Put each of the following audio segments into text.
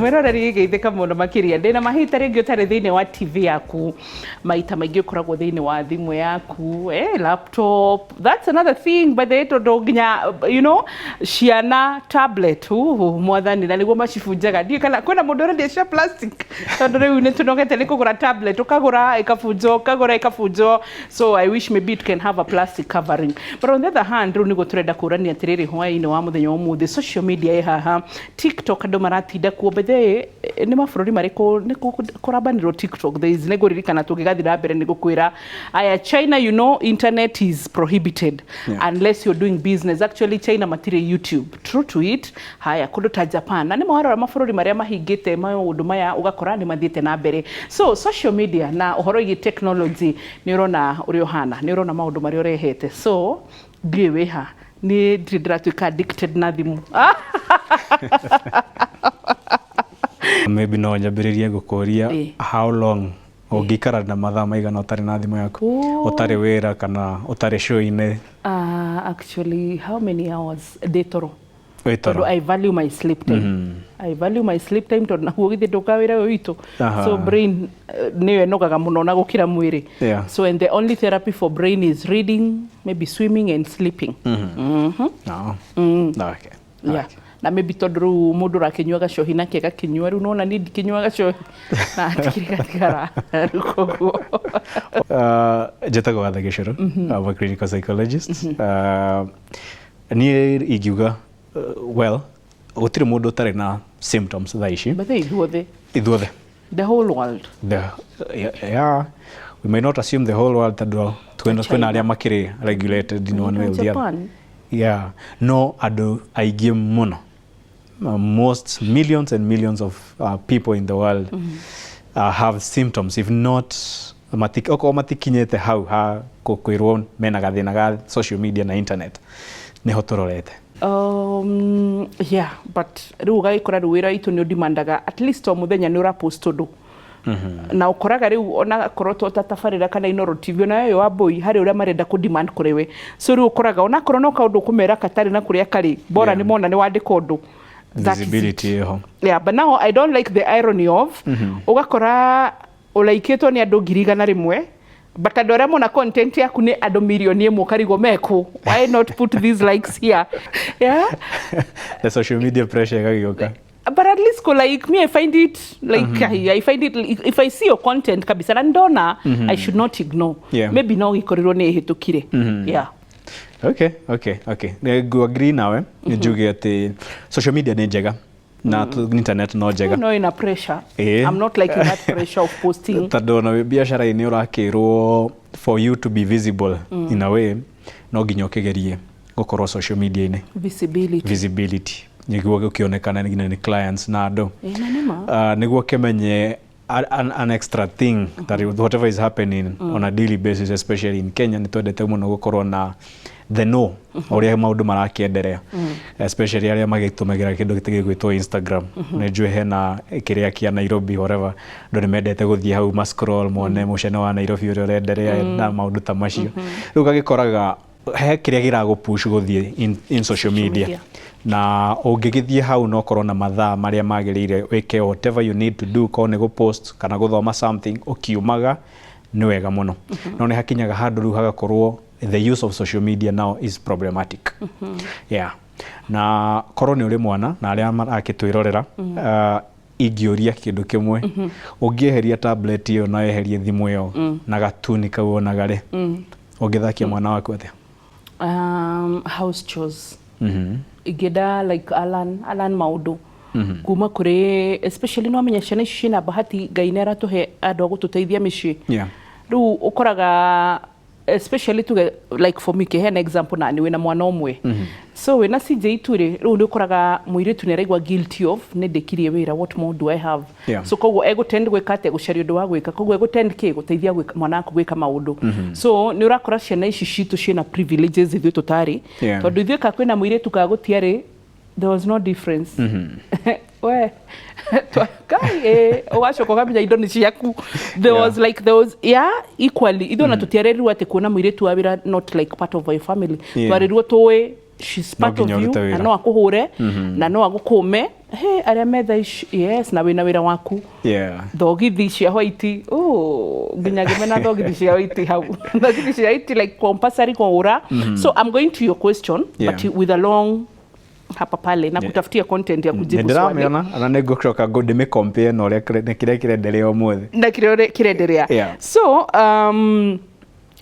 Mwĩroreri, geithĩka mũno makĩria. Ndĩna mahinda rĩngĩ ũtarĩ thĩinĩ wa TV yaku, maita maingĩ ũkoragwo thĩinĩ wa thimũ yaku, laptop. That's another thing, by the way, tondũ nginya ciana tablet, uhu, mwathani, na nĩguo macibunjaga. Ndiũĩ kana kwĩna mũndũ ũrendia cia plastic, tondũ rĩu nĩ tũnogete nĩ kũgũra tablet, ũkagũra ĩkabunjwo, ũkagũra ĩkabunjwo. So I wish maybe it can have a plastic covering. But on the other hand, rĩu nĩguo tũrenda kũrania atĩrĩrĩ hwaĩ-inĩ wa mũthenya wa ũmũthĩ, social media ĩ haha, TikTok andũ maratinda kuo. By the way, nĩ mabũrũri marĩkũ nĩ kũrambanĩrwo TikTok? There is, nĩngũririkana tũngĩgathiĩ na mbere nĩ gũkwĩra. Aya, China, internet is prohibited unless you're doing business. Actually, China matirĩ YouTube. True to it. Haya, kũndũ ta Japan, na nĩ mawarora mabũrũri marĩa mahingĩte maũndũ maya, ũgakora nĩ mathiĩte na mbere. So social media na ũhoro wĩgiĩ technology, nĩ ũrona ũrĩa ũhana, nĩ ũrona maũndũ marĩa ũrehete. So ndiũĩ wĩha, niĩ ndirĩ ndĩratuĩka addicted na thimũ. Maybe no nyambĩrĩrie gũkũria, how long ũngĩikara na mathaa maigana ũtarĩ na thimũ yaku, ũtarĩ wĩra kana ũtarĩ show-inĩ? Actually, how many hours ndĩ toro? Wĩ toro. Tondũ I value my sleep time. I value my sleep time, tondũ naguo githĩ ndũka wĩra ũyũ witũ. So brain nĩyo ĩnogaga mũno na gũkĩra mwĩrĩ. So and the only therapy for brain is reading, maybe swimming and sleeping. No. Okay. Yeah. Na maybe tondũ rĩu mũndũ ũrakĩnyua gacohi nake gakĩnyua, rĩu nona niĩ ndikĩnyua gacohi na hatikĩrĩ gatigara rĩu, koguo. Njĩtagwo Watha Gĩcũrũ. I'm a clinical psychologist. Niĩ ingiuga, well, gũtirĩ mũndũ ũtarĩ na symptoms thaa ici. But ithuothe. Ithuothe. The whole world. Yeah, we may not assume the whole world, tondũ kwĩna arĩa makĩrĩ regulated in one way or the other. Japan. Yeah, no andũ aingĩ mũno, most millions and millions of people in the world have symptoms, if not okorwo matikinyĩte hau ha kwĩrwo mena gathĩna ga social media na internet, nĩho tũrorete. Yeah, but rĩu ũgagĩkora rĩu wĩra witũ nĩ ũdimandaga at least o mũthenya nĩ ũrapost ũndũ, na ũkoraga rĩu ona korwo to ta tabarĩra kana Inooro TV, ona ũyũ wa Mbũi, harĩ ũrĩa marenda kũ demand kũrĩ we. So rĩu ũkoraga onakorwo no kaũndũ ũkũmera katarĩ na kũrĩa karĩ bora, nĩ mona nĩ wandĩka ũndũ. That is it. Visibility ĩho. Yeah, but now I don't like the irony of ũgakora ũraikĩtwo nĩ andũ 100,000, but andũ arĩa mona content yaku nĩ andũ 1 million, ũkarigwo mekũ. Why not put these likes here? Yeah. The social media pressure ĩgagĩũka. But at least ko like me, I find it like, I find it, if I see your content kabisa na ndona, I should not ignore. Maybe no gĩkorirwo nĩ ĩhĩtũkire, yeah. Okay, nĩ agree nawe, nĩ njuge atĩ social media nĩ njega na internet no njega. No, ina pressure. I'm not liking that pressure of posting. Tondũ ona wĩ biacara-inĩ ũrakĩrwo for you to be visible in a way, no nginya ũkĩgerie gũkorwo social media-inĩ. Visibility. Visibility, nĩguo gũkĩonekana nginya nĩ clients na andũ. Na nĩ ma. Nĩguo kĩmenye an extra thing that whatever is happening on a daily basis, especially in Kenya, nĩ twendete mũno gũkorwo na the know ũrĩa maũndũ marakĩenderea, especially arĩa magĩtũmagĩra kĩndũ gĩgwĩtwo Instagram. Nĩ njũĩ hena kĩrĩa kĩa Nairobi, whatever, andũ nĩ mendete gũthiĩ hau ma scroll mone mũcene wa Nairobi ũrĩa ũrenderea na maũndũ ta macio. Rĩu gagĩkoraga he kĩrĩa gĩragũ-push gũthiĩ in social media, media. Na ũngĩgĩthiĩ hau na ũkorwo na mathaa marĩa magĩrĩire wĩke whatever you need to do, korwo nĩ gũpost kana gũthoma something ũkiumaga, nĩ wega mũno. No nĩ hakinyaga handũ rĩu hagakorwo the use of social media now is problematic. Yeah, na korwo nĩ ũrĩ mwana na arĩa marakĩtwĩrorera, ingĩũria kĩndũ kĩmwe: ũngĩeheria tablet ĩyo na weherie thimũ ĩyo na gatuni kau onaga rĩ, ũngĩthakia mwana waku atĩa? House chores. Ingĩenda like Alan maũndũ kuma kũrĩ, especially no amenya ciana ici ciĩna bahati, Ngai nĩ aratũhe andũ a gũtũteithia mĩciĩ. Rĩu ũkoraga, especially tuge like for me, kĩheana example, na nĩ wĩna mwana ũmwe, so wĩna CJ tu rĩ, rĩu nĩ ũkoraga mũirĩtu nĩ araigua guilty of nĩ ndĩkirie wĩra, what more do I have? So koguo egũtend gwĩka atĩa? Gũcaria ũndũ wa gwĩka. Koguo egũtend kĩ? Gũteithia mwana waku gwĩka maũndũ. So nĩ ũrakora ciana ici citũ ciĩna privileges ithuĩ tũtarĩ, tondũ ithuĩ ka kwĩna mũirĩtu ka gũtiarĩ, there was no difference. We kai, ũgacoka ũkamenya indo nĩ ciaku. There was like, there was, yeah, equally ithuĩ ona tũtiarerirwo atĩ kuona mũirĩtu wa wĩra not like part of our family. Twarerirwo tũĩ she's No part of nginya you ũrute na wĩra. no akũhũre na no agũkũme. He arĩa metha ici, yes, na wĩna wĩra waku. Thogithi cia white, oh, nginya ngĩmena thogithi cia white hau, thogithi cia white like compulsory kũgũra. So I'm going to your question, but with a long hapa pale na kutafutia content ya Nĩ kujibu swali. ndĩramĩona ona nĩ ngũcoka ndĩmĩcompare na ũrĩa na kĩrĩa kĩrenderea ũmũthĩ. Na kĩrĩa kĩrenderea. So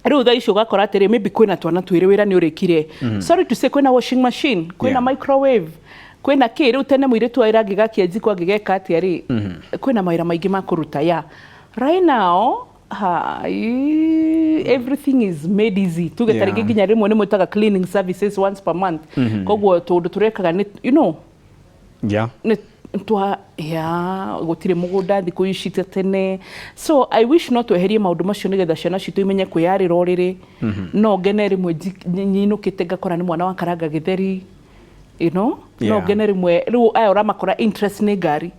rĩu thaa ici ũgakora atĩrĩ, maybe kwĩna twana twĩrĩ, wĩra nĩ ũrĩkire, sorry to say, kwĩna washing machine, kwĩna microwave, kwĩna kĩ. Rĩu tene mũirĩtu wa wĩra angĩgakia njiko angĩgeka atĩa rĩ, kwĩna mawĩra maingĩ ma kũruta. Ya right now, everything is made easy, tuge ta rĩngĩ nginya rĩmwe nĩ mwĩtaga cleaning services once per month, koguo tũndũ tũrekaga nĩ nĩ twa ya gũtirĩ mũgũnda thikũ ici ta tene. So I wish no tweherie maũndũ macio nĩgetha ciana citũ imenye kwĩyarĩra ũrĩrĩ. No ngene rĩmwe nyinũkĩte ngakora nĩ mwana wakaranga gĩtheri. No ngene rĩmwe rĩu aya ũramakora interest nĩ ngari,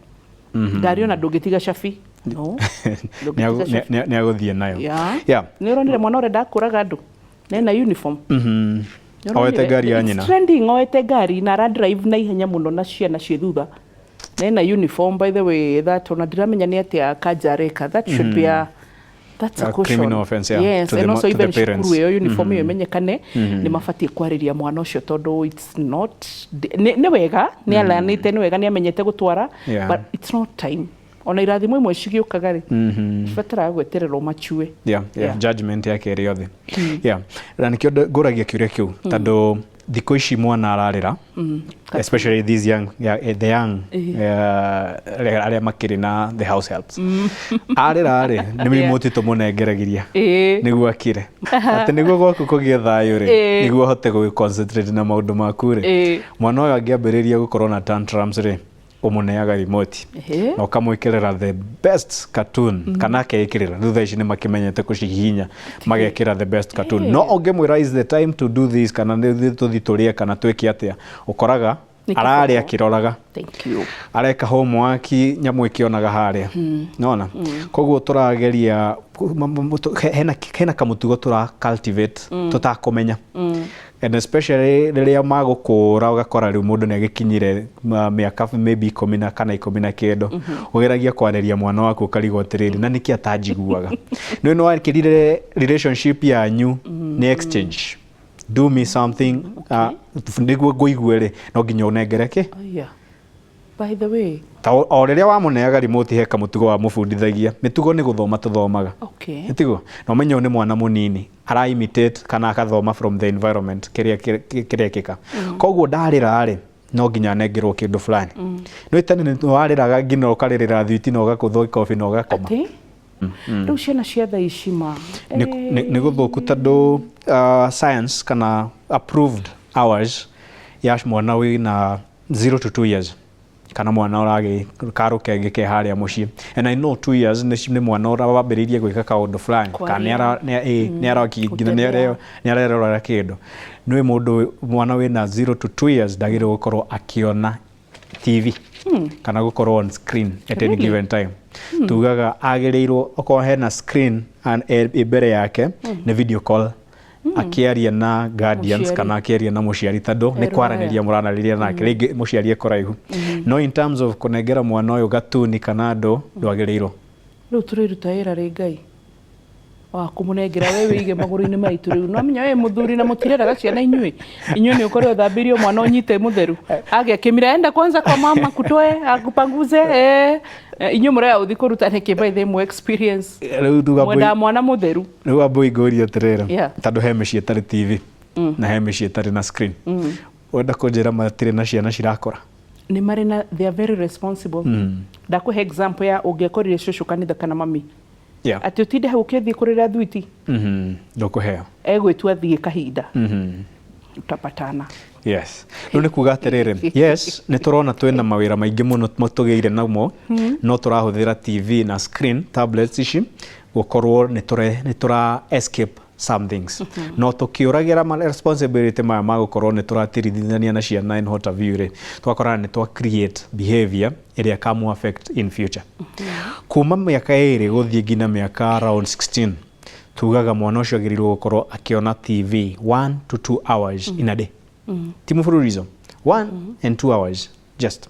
ngari ona ndũngĩtiga cabi, no ndũngĩtiga cabi. Nĩ agũthiĩ nayo. Nĩ ũronire mwana ũrenda kũraga andũ nena uniform? Nĩ ũronire? Oete ngari ya It's nyina. trending, oete ngari na ara drive na ihenya mũno na ciana ciĩ thutha nena uniform. By the way, that ona ndiramenya nĩ atĩa kanja areka. That should be a that's a A caution. criminal offense, yeah, Yes, to the and also to the even parents. cukuru ĩyo uniform ĩyo ĩmenyekane nĩ mabatiĩ kwarĩria mwana ũcio, tondũ it's not, nĩ wega nĩ alanĩte, nĩ wega nĩ amenyete gũtwara, but it's not time. Ona irathimo imwe cigĩũkaga rĩ, cibataraga gwetererwo machue. Judgment yake ĩrĩ yothe. Yeah. Na nĩkĩo ngũragia kĩũria kĩu, tondũ thikũ ici mwana ararĩra, especially these young, yeah, the young, arĩa makĩrĩ na the house helps, arĩra rĩ, nĩ remote tũmũnengeragĩria nĩguo akire, atĩ nĩguo gwaku kũgĩe thayũ rĩ, nĩguo ũhote gũ concentrate na maũndũ maku rĩ. Mwana ũyũ angĩambĩrĩria gũkorwo na tantrums rĩ, ũmũneaga remote na ũkamwĩkĩrĩra the best cartoon, kana akeĩkĩrĩra. Rĩu thaa ici nĩ makĩmenyete kũcihihinya magekĩra the best cartoon. No ũngĩmwĩra is the time to do this, kana nĩ tũthi tũrĩe kana twĩke atĩa, ũkoraga Nĩ ararĩa kĩboko. akĩroraga. Thank you. Areka homework nyamũ ĩkĩonaga harĩa nona. Koguo tũrageria hena kamũtugo tũra cultivate tũtakũmenya, and especially rĩrĩa magũkũra, ũgakora rĩu mũndũ nĩ agĩkinyire mĩaka maybe 10 na kana 19, ũgeragia kwarĩria mwana waku ũkarigwo atĩrĩrĩ, na nĩkĩ atanjiguaga? Nĩ wakĩrire relationship yanyu nĩ exchange, do me something, nĩguo ngũigue rĩ, no nginya ũnengere kĩ. Oh, yeah. By the way, Ta o rĩrĩa wamũneaga remote, he kamũtugo wamũbundithagia. Mĩtugo nĩ gũthoma tũthomaga. Tiguo? Na ũmenye ũyũ nĩ mwana mũnini ara imitate kana akathoma from the environment kĩrĩa kĩrekĩka. Koguo ndarĩra rĩ, no nginya anengerwo kĩndũ fulani. No tene nĩ warĩraga nginya ũkarĩrĩra thwiti na ũgakũthwo ikobi na ũgakoma. Atĩ rĩu ciana cia thaa ici ma Nĩ gũthũku, tondũ science kana approved hours ya mwana wĩna 0 to 2 years, kana mwana ũragĩ karũkenge ke harĩa mũciĩ, and I know 2 years nĩ mwana ũrawambĩrĩirie gwĩka kaũndũ fulani kana nĩ ara nĩ ĩ, nĩ aroki nginya nĩ Gũtembea. Nĩ arerorera kĩndũ. Nĩ mũndũ mwana wĩna 0 to 2 years ndagĩrĩirwo gũkorwo akĩona TV kana gũkorwo on screen at any Really? given time. Tugaga agĩrĩirwo okorwo hena screen ĩ mbere yake, nĩ video call akĩaria na guardians Mũciari. kana akĩaria na mũciari, tondũ nĩ Erorera. kwaranĩria mũranarĩria nake, rĩngĩ mũciari e kũraihu. No in terms of kũnengera mwana ũyũ gatuni kana andũ, ndwagĩrĩirwo. Rĩu tũreruta wĩra rĩ, Ngai wa kũmũnengera we wĩige magũrũ-inĩ maitũ. Rĩu no menya we mũthuri na mũtireraga ciana inyuĩ, inyuĩ nĩ ũkorwo ũthambĩirio mwana ũnyite mũtheru agĩa kĩmira, enda kwanza kwa mama kutoe akupanguze. Inyuĩ mũraya ũthi kũruta nĩkĩ? By the way, experience Rĩu tuga mwendaga mwana mũtheru. Rĩu ambũi ngũrie atĩrĩrĩ, tondũ he mĩciĩ ĩtarĩ TV na he mĩciĩ ĩtarĩ na screen, wenda kũnjĩra matirĩ na ciana cirakũra? Nĩ marĩ na, they are very responsible. Ndakũhe example ya ũngĩakorire cũcũ kanitha kana mami, atĩ ũtinde hau ũkĩthiĩ kũrĩra thwiti. Ndũkũheo. Egwĩtua thiĩ kahinda utapatana. Yes, rĩu nĩ kuga atĩrĩrĩ, yes, nĩ tũrona twĩna mawĩra maingĩ mũno tũgĩire namo, no tũrahũthĩra TV na screen tablets ici gũkorwo nĩ tũra escape some things, no tũkĩũragĩra ma responsibility maya ma gũkorwo nĩ tũratirithania na ciana in what have you rĩ, tũgakora nĩ twa create behavior ĩrĩa ĩkamũ affect in future. Kuma mĩaka 2 gũthiĩ nginya mĩaka around 16, tugaga mwana ũcio agĩrĩirwo gũkorwo akĩona TV 1 to 2 hours in a day, ti mũbũrũrizo, 1 and 2 hours just.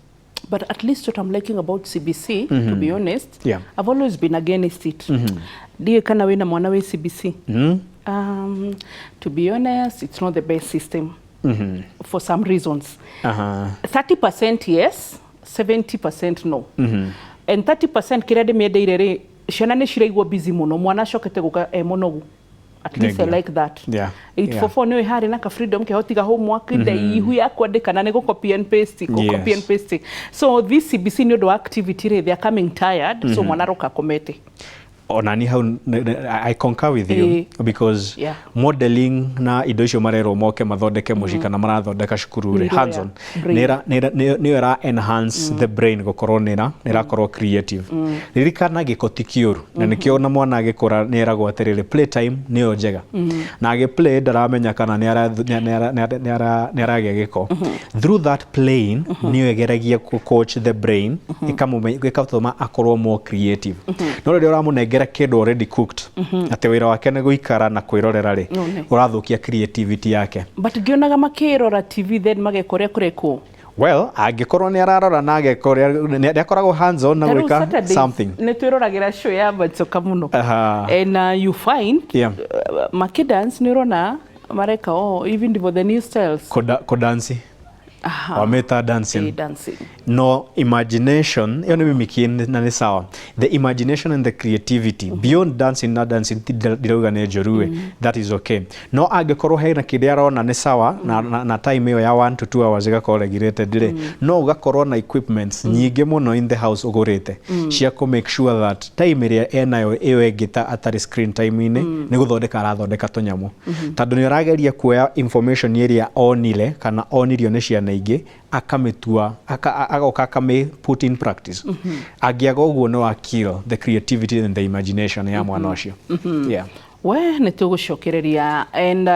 But at least what I'm liking about CBC, to be honest, I've always been against it. Ndiũĩ kana wĩna mwana wĩ CBC. To be honest, it's not the best system for some reasons. 30% yes, 70% no. And 30% kĩrĩa ndĩmĩendeire rĩ, ciana nĩ ciraigwo busy mũno, mwana acokete gũka e mũnogu. At least I Thengia. like that. 844 nĩ harĩ na ka freedom keho tiga homework ndaihu ya kwandĩka na nĩ gũ copy and paste, gũ copy and paste. So this CBC nĩ ũndũ wa activity rĩ, they are coming tired, so mwana aroka akomete. Onani hau I concur with you because modeling na indo icio marerwo moke mathondeke mũciĩ kana marathondeka cukuru rĩ, Nĩro hands on brain. nĩyo ĩra enhance the brain gũkorwo nĩra nĩrakorwo creative. Ririkana gĩko ti kĩũru, na nĩkĩo ona mwana agĩkũra nĩeragwo atĩrĩrĩ, playtime nĩyo njega, na agĩ play ndaramenya kana nĩaragĩa gĩko. Through that playing nĩyo ĩgeragia kũ coach the brain, ĩgatũma akorwo more creative. No rĩrĩa ũramũnengera kĩndũ already cooked, atĩ wĩra wake nĩ gũikara na kwĩrorera rĩ, No, nĩ. ũrathũkia creativity yake. But ngĩonaga makĩrora TV then mageka ũrĩa kũrekwo. Well, angĩkorwo nĩ ararora na ageka ũrĩa nĩ akoragwo hands on na Ta rĩu gwĩka Saturdays, something. nĩ twĩroragĩra show ya Machoka mũno. And you find makĩdance nĩ ũrona mareka oh, even for the new styles. Kũdansi. Wamĩta dancing. Eh, dancing. No imagination ĩyo nĩ mimicking na nĩ sawa, the imagination and the creativity beyond dancing na dancing ti ndirauga nĩ njũru ĩ, that is okay. No angĩkorwo hena kĩrĩa arona nĩ sawa na time ĩyo ya 1 to 2 hours ĩgakorwo regulated rĩ, no ũgakorwo na equipments nyingĩ mũno in the house ũgũrĩte cia kũ make sure that time ĩrĩa enayo ĩyo ĩngĩ ta atarĩ screen time-inĩ nĩ gũthondeka arathondeka tũnyamũ, tondũ nĩ ũrageria kuoya information ĩrĩa onire kana onirio nĩ ciana ingĩ, akamĩtua agoka akamĩ put in practice. Angĩaga ũguo no wa kill the creativity and the imagination ya mwana ũcio, yeah. We nĩ tũgũcokereria and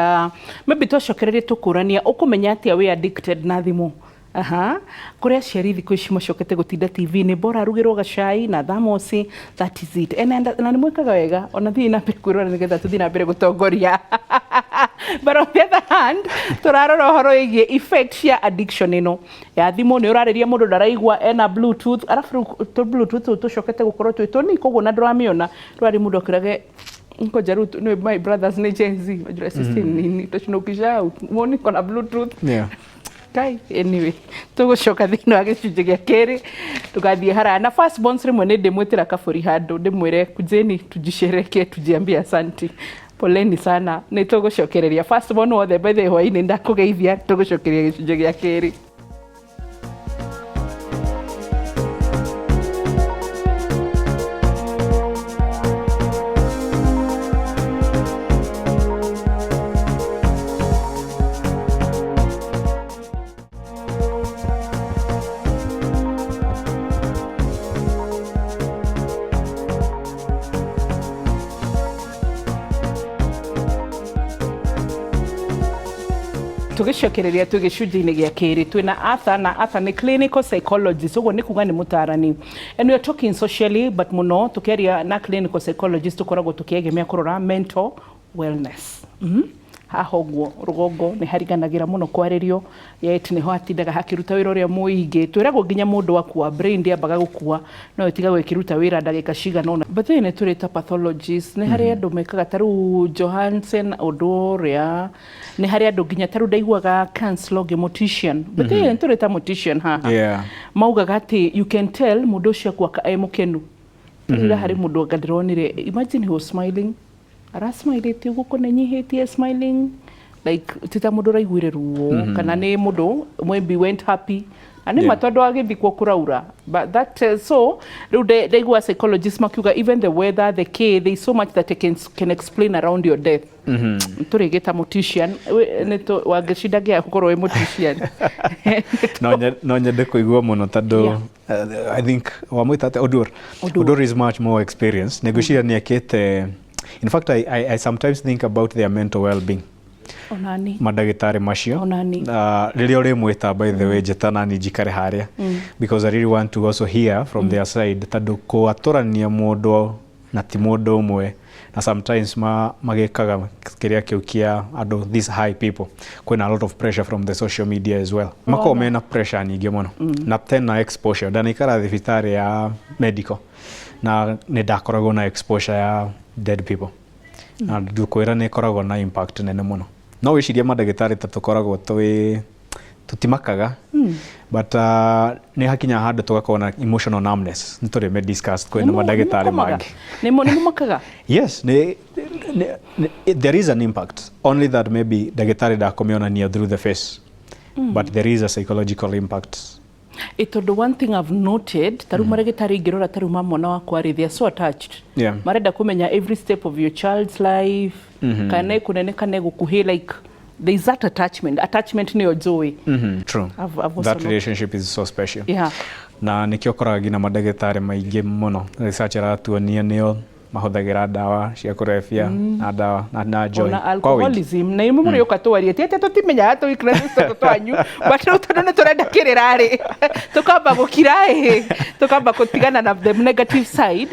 maybe twacokereria tũkũrania ũkũmenya atĩa wĩ addicted na thimũ. Aha. Kũrĩ aciari thikũ ici macokete gũtinda TV-inĩ, bora arugĩrwo gacai na thamosi, that is it. And na nĩ mwĩkaga wega ona thiĩ na mbere kwĩrora nĩgetha tũthiĩ na mbere gũtongoria. But on the other hand, tũrarora ũhoro wĩgiĩ effect cia addiction ĩno ya thimũ. Nĩ ũrarĩria mũndũ ndaraigua ena Bluetooth, arabu rĩu tũ Bluetooth tũu tũcokete gũkorwo twĩ tũnini, koguo na ndũramĩona. Rĩu mũndũ akĩrage ngoja rĩu nĩ my brothers nĩ Gen Z majura 16 nini tũcinũkisha muoni kona Bluetooth. Kai, anyway, tũgũcoka thĩinĩ wa gĩcunjĩ gĩa kerĩ, tũgathiĩ haraya na first borns. Rĩmwe nĩ ndĩmwĩtĩra kabũri handũ ndĩmwĩre kujeni tujisherekee, tujiambie asanti, poleni sana. Nĩ tũgũcokereria first born wothe. By the way, hwainĩ ndakũgeithia. Tũgũcokeria gĩcunjĩ gĩa kerĩ. Tũgĩcokereria twĩ gĩcunjĩ-inĩ gĩa kerĩ, twĩna Arthur, na Arthur nĩ clinical psychologist, ũguo nĩ kuga nĩ mũtarani, and we are talking socially, but mũno tũkĩaria na clinical psychologist tũkoragwo tũkĩegemea kũrora mental wellness. Haha ũguo rũgongo nĩ hariganagĩra mũno kwarĩrio, yet nĩho hatindaga hakĩruta wĩra ũrĩa mũingĩ. Twĩragwo nginya mũndũ akua, brain ndĩambaga gũkua, no ĩtigagwo ĩkĩruta wĩra ndagĩka cigana ũna. But nĩ tũrĩ ta pathologist, nĩ harĩ andũ mekaga ta rĩu Johansen ũndũ ũrĩa nĩ harĩ andũ nginya ta rĩu ndaiguaga counselor ũngĩ mortician, but nĩ tũrĩ ta mortician haha, maugaga atĩ you can tell mũndũ ũcio akua e mũkenu. Rĩrĩa harĩ mũndũ anga ndĩronire, imagine he was smiling, arasmilĩte ũguo kũna enyihĩtie, smiling like ti ta mũndũ ũraiguire ruo kana nĩ mũndũ maybe went happy, na nĩ ma tondũ agĩthikwo kũraura. But that so rĩu ndaigua psychologist makiuga even the weather, the k there is so much that they can explain around your death. Tũrĩgĩta mortician wangĩcinda ngĩa gũkorwo wĩ mortician. No nyende kũigua mũno tondũ I think wamwĩta atĩa? Odur. Odur. Odur is much more experienced. Nĩ ngwĩciria nĩ ekĩte. In fact, I sometimes think about their mental well-being, onani mandagĩtarĩ macio. Onani. Rĩrĩa ũrĩmwĩta, by the way, njĩta nani njikare harĩa, because I really want to also hear from their side, tondũ kũatũrania mũndũ Na ti mũndũ ũmwe, na sometimes magĩkaga kĩrĩa kĩu kĩa andũ, these high people, kwĩna a lot of pressure from the social media as well. Makoragwo mena pressure nyingĩ mũno na tena exposure. Ndanaikara thibitarĩ ya medical na nĩ ndakoragwo na exposure ya dead people, na ndũkwĩra nĩ ĩkoragwo na impact nene mũno. No wĩcirie mandagĩtarĩ ta tũkoragwo twĩ tũtimakaga, but nĩ hakinya handũ tũgakorwo na emotional numbness. Nĩ tũrĩ discuss kwĩna mandagĩtarĩ mangĩ. Nĩ mũmakaga? Yes, there is an impact, only that maybe ndagĩtarĩ ndakũmĩonania through the face, but there is a psychological impact. Ĩ tondũ one thing I've noted, ta rĩu marĩgĩtarĩ ingĩrora ta rĩu ma mwana wakwa rĩ, they are so attached. Marenda kũmenya every step of your child's life, kana ĩkũnene kana ĩgũkuhĩ. Like, there is that attachment. Attachment nĩyo njũĩ. True. I've also That relationship is so special. Na nĩkĩo ũkoraga nginya mandagĩtarĩ maingĩ mũno, research ĩratuonia nĩo mahũthagĩra ndawa cia kũrebia na ndawa na njohi ona kwa ũingĩ. Alcoholism na imwe mũrĩ ũka twarie ti atĩ tũtimenyaga tũ weaknesses tũtũ twanyu, but rĩu tondũ nĩ tũrenda kĩrĩra rĩ, tũkamba gũkira ĩ, tũkamba gũtigana na the negative side.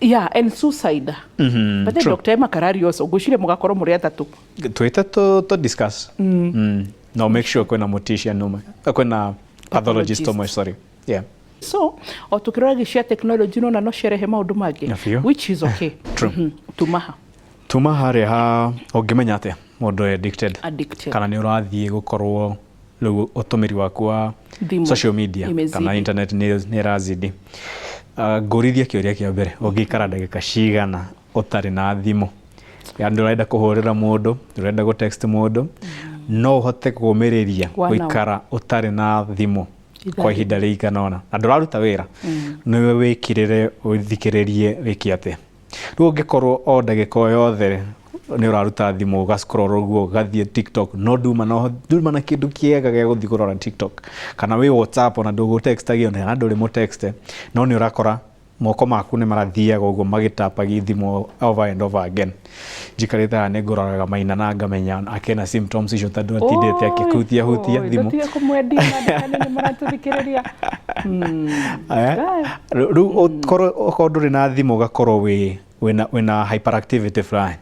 Yeah, and suicide. But then Dr. Emma Karari also, ngwĩciria mũgakorwo mũrĩ atatũ. Twĩte tũ discuss. No make sure kwĩna mortician ũmwe, kwĩna pathologist ũmwe, sorry, yeah. So o tũkĩrora cia technology nona no ciarehe maũndũ mangĩ, Na biũ. which is okay. True. Tumaha. Tuma harĩa ha ũngĩmenya atĩa mũndũ e addicted? Addicted. Kana nĩ ũrathiĩ gũkorwo rĩu ũtũmĩri waku wa Thimũ social media imezidi. Kana internet nĩ ĩrazidi. Ngũrithie kĩũria kĩa mbere, ũngĩikara ndagĩka cigana ũtarĩ na thimũ? Ya ndũrenda kũhũrĩra mũndũ, ndũrenda gũ text mũndũ, no ũhote kũũmĩrĩria One hour. gũikara ũtarĩ na thimũ Ithaa. Kwa ihinda rĩigana ũna na ndũraruta wĩra, nĩwe wĩkĩrĩre ũthikĩrĩrie wĩke atĩa? Rĩu ũngĩkorwo o ndagĩka o yothe nĩ ũraruta thimũ, ũga scroll ũguo ũgathiĩ TikTok, no nduma na kĩndũ kĩega gĩa gũthiĩ kũrora TikTok, kana wĩ WhatsApp, ona ndũgũtextagio na ndũrĩ mũtexte, no nĩ ũrakora moko maku nĩ marathiaga ũguo magĩtapagia thimũ over and over again. Njikarĩte haha nĩ ngũroraga Maina na ngamenya akĩna symptoms icio tondũ atindĩte akĩhutia hutia thimũ. Tũtige kũmwendia mandĩkani nĩ maratũthikĩrĩria. Eh, rĩu okorwo ndũrĩ na thimũ, ũgakorwo wĩ wĩna hyperactivity fulani,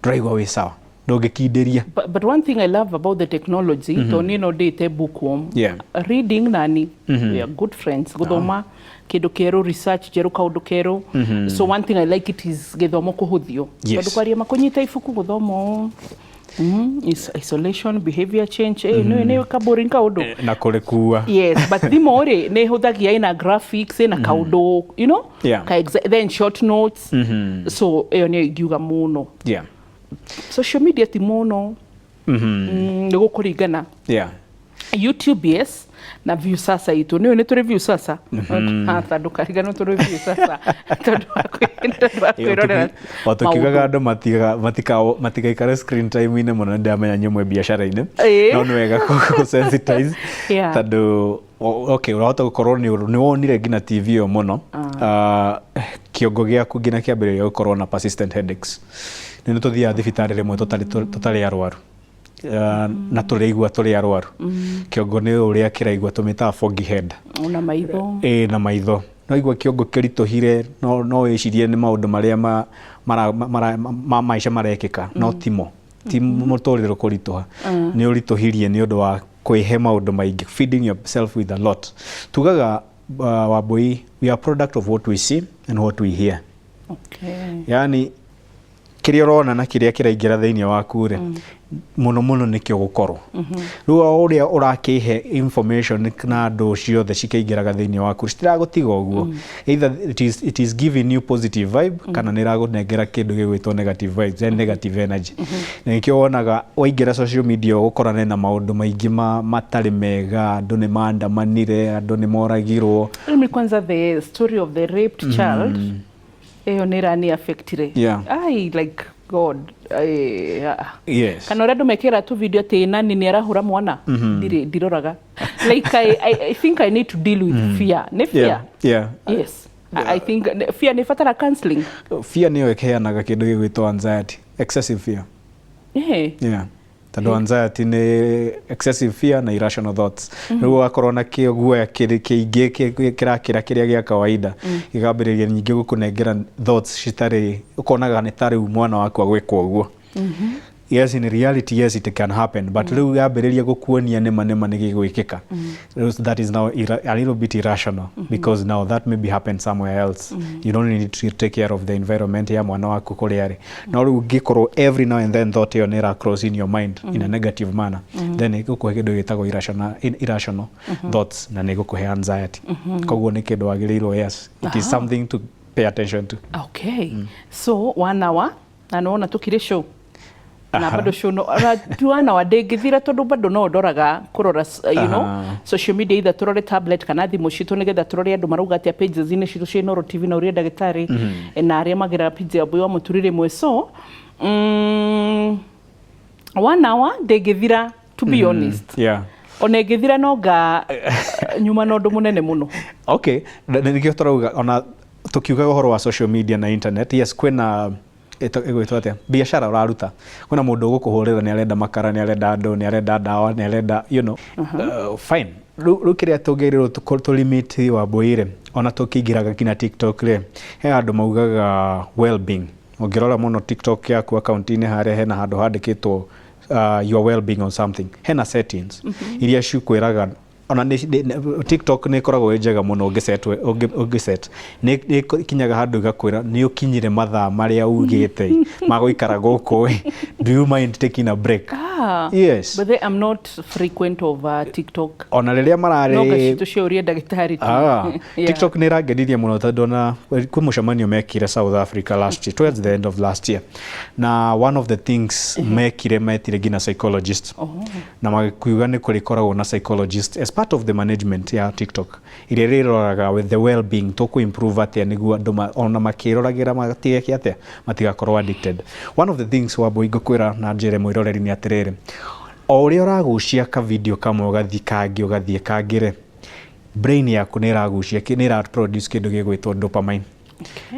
ndũraigua wĩ sawa, ndũngĩkindĩria. But one thing I love about the technology, to niĩ no ndĩte bookworm. Reading nani, we are good friends. Gũthoma kĩndũ kĩerũ, research njerũ, kaũndũ kerũ. So one thing I like it is gĩthomo kũhũthio. Tondũ kwaria makũnyita ibuku gũthoma ũũ. Isolation, behavior change, nĩ kaboring kaũndũ. Na kũrĩkua. Yes, but thimũ rĩ nĩ hũthagia, ina graphics, ina kaũndũ, ka then short notes. So ĩyo nĩyo ingiuga mũno. Social media ti mũno. Nĩ gũkũringana. YouTube, yes, na Viusasa itũ nĩyo nĩ tũrĩ Viusasa. Ah, ndũkariganĩrwo tũrĩ Viusasa tondũ wa kwĩrorera O tũkiugaga maũndũ. Andũ matigaikare screen time-inĩ mũno, nĩ ndamenya nyũmwe biacara-inĩ, no nĩ wega kũ sensitize tondũ okay, ũrahota gũkorwo nĩ wonire nginya TV ĩyo mũno. Ah, kĩongo gĩaku nginya kĩambĩrĩria gũkorwo na persistent headaches. Nĩ tũthiaga thibitarĩ rĩmwe tũtarĩ arwaru, na tũrĩigua tũrĩ arwaru. Kĩongo nĩ ũrĩa kĩraigua, tũmĩtaga foggy head. Ona maitho. Ĩ, na maitho no igua kĩongo kĩritũhire, no wĩcirie nĩ maũndũ marĩa ma maica marekĩka, no timo ti mũtũrĩre kũritũha, nĩ ũritũhirie nĩ ũndũ wa kwĩhe maũndũ maingĩ, feeding yourself with a lot. Tugaga, Wambui, we are product of what we see and what we hear. Yani kĩrĩa ũrona na kĩrĩa kĩraingĩra thĩinĩ waku rĩ, mũno mũno nĩkĩo gũkorwo rĩu o ũrĩa ũrakĩhe information na andũ ciothe cikĩingĩraga thĩinĩ waku citiragũtiga ũguo. Either it is giving you positive vibe kana nĩ ĩragũnengera kĩndũ gĩgwĩtwo negative vibes and negative energy. Na nĩkĩo wonaga waingĩra social media ũgũkorane na maũndũ maingĩ matarĩ mega, andũ nĩ maandamanire, andũ nĩ moragirwo. Mimi kwanza the story of the raped child ĩyo nĩ ĩrani affectire. Ai, like, God. Ai, ah. Kana ũrĩa andũ mekĩra tu video atĩ nani nĩ arahũra mwana, ndirĩ ndiroraga. Like, I think I need to deal with fear. Nĩ fear. Yes, I think fear nĩ batara counseling. Fear nĩyo ĩheanaga kĩndũ gĩgwĩtwo anxiety, excessive fear. Tondũ anxiety nĩ excessive fear na irrational thoughts. Rĩu ũgakorwo na kĩo guoya kĩingĩ kĩrakĩra kĩrĩa gĩa kawaida, gĩkambĩrĩria ningĩ gũkũnengera thoughts citarĩ, ũkonaga nĩ ta rĩu mwana waku agwĩkwo ũguo. Yes, in reality, yes, it can happen, but rĩu yambĩrĩria gũkuonia nĩma nĩma nĩ gĩgwĩkĩka. Rĩu that is now a little bit irrational, because now that maybe happen somewhere else. You don't need to take care of the environment ya mwana waku kũrĩa arĩ. No rĩu ũngĩkorwo every now and then thought ĩyo nĩ ĩra cross in your mind in a negative manner, then ĩgũkũhe kĩndũ gĩtagwo irrational thoughts, na nĩ ĩgũkũhe anxiety. Koguo nĩ kĩndũ wagĩrĩirwo, yes, it is something to pay attention to. Okay, so 1 hour na nĩwona tũkire show na bado show no ona ti 1 hour ndĩngĩthira, tondũ bado no ndoraga kũrora social media, either tũrore tablet kana thimũ citũ, nĩgetha tũrore andũ marauga atĩa pages-inĩ citũ cia Inooro TV na ũrĩa ndagĩtarĩ na arĩa mageraga page ya Mbui wa Mũturi rĩmwe. So 1 hour ndĩngĩthira, to be honest. Ona ĩngĩthira no nga nyuma na ũndũ mũnene mũno. Okay, na nĩkĩo tũrauga, ona tũkiugaga ũhoro wa social media na internet, yes, kwĩna ĩgwĩtwo atĩa, biacara ũraruta, kwĩna mũndũ ũgũkũhũrĩra, nĩ arenda makara, nĩ arenda andũ, nĩ arenda ndawa, nĩ arenda fine. Rĩu kĩrĩa tũngĩrĩrwo tũlimit wa mbũi, ona tũkĩingĩraga nginya TikTok rĩ, he andũ maugaga well-being. Ũngĩrora mũno TikTok yaku, akaunti-inĩ harĩa hena handũ handĩkĩtwo your well-being or something, hena settings iria cikwĩraga. Ona TikTok nĩ ĩkoragwo ĩ njega mũno ũngĩset, ũngĩset nĩ ĩkinyaga handũ ĩgakwĩra nĩ ũkinyire mathaa marĩa ugĩte ma gũikara gũkũ ĩ. Do you mind taking a break? Ah, Yes. But then I'm not frequent of TikTok. Ona rĩrĩa No mararĩ ngacitũ cia ũria ndagĩtarĩ tu. Ah, TikTok nĩ ĩrangenirie mũno, tondũ ona kwĩ mũcemanio mekire South Africa last year, towards the end of last year, na one of the things mekire, metire nginya psychologist na makiuga nĩ kũrĩkoragwo na psychologist as part of the management ya TikTok, ĩrĩa ĩrĩroraga with the well-being, tũkũ improve atĩa nĩguo andũ ona makĩroragĩra matigeke atĩa, matigakorwo addicted. One of the things, Wambui, ngũkwĩra na njĩre mwĩroreri nĩ atĩrĩrĩ, o ũrĩa ũragucia ka video kamwe, ũgathiĩ kangĩ, ũgathiĩ kangĩ rĩ, brain yaku nĩ ĩragucia, nĩ ĩra produce kĩndũ gĩgwĩtwo dopamine.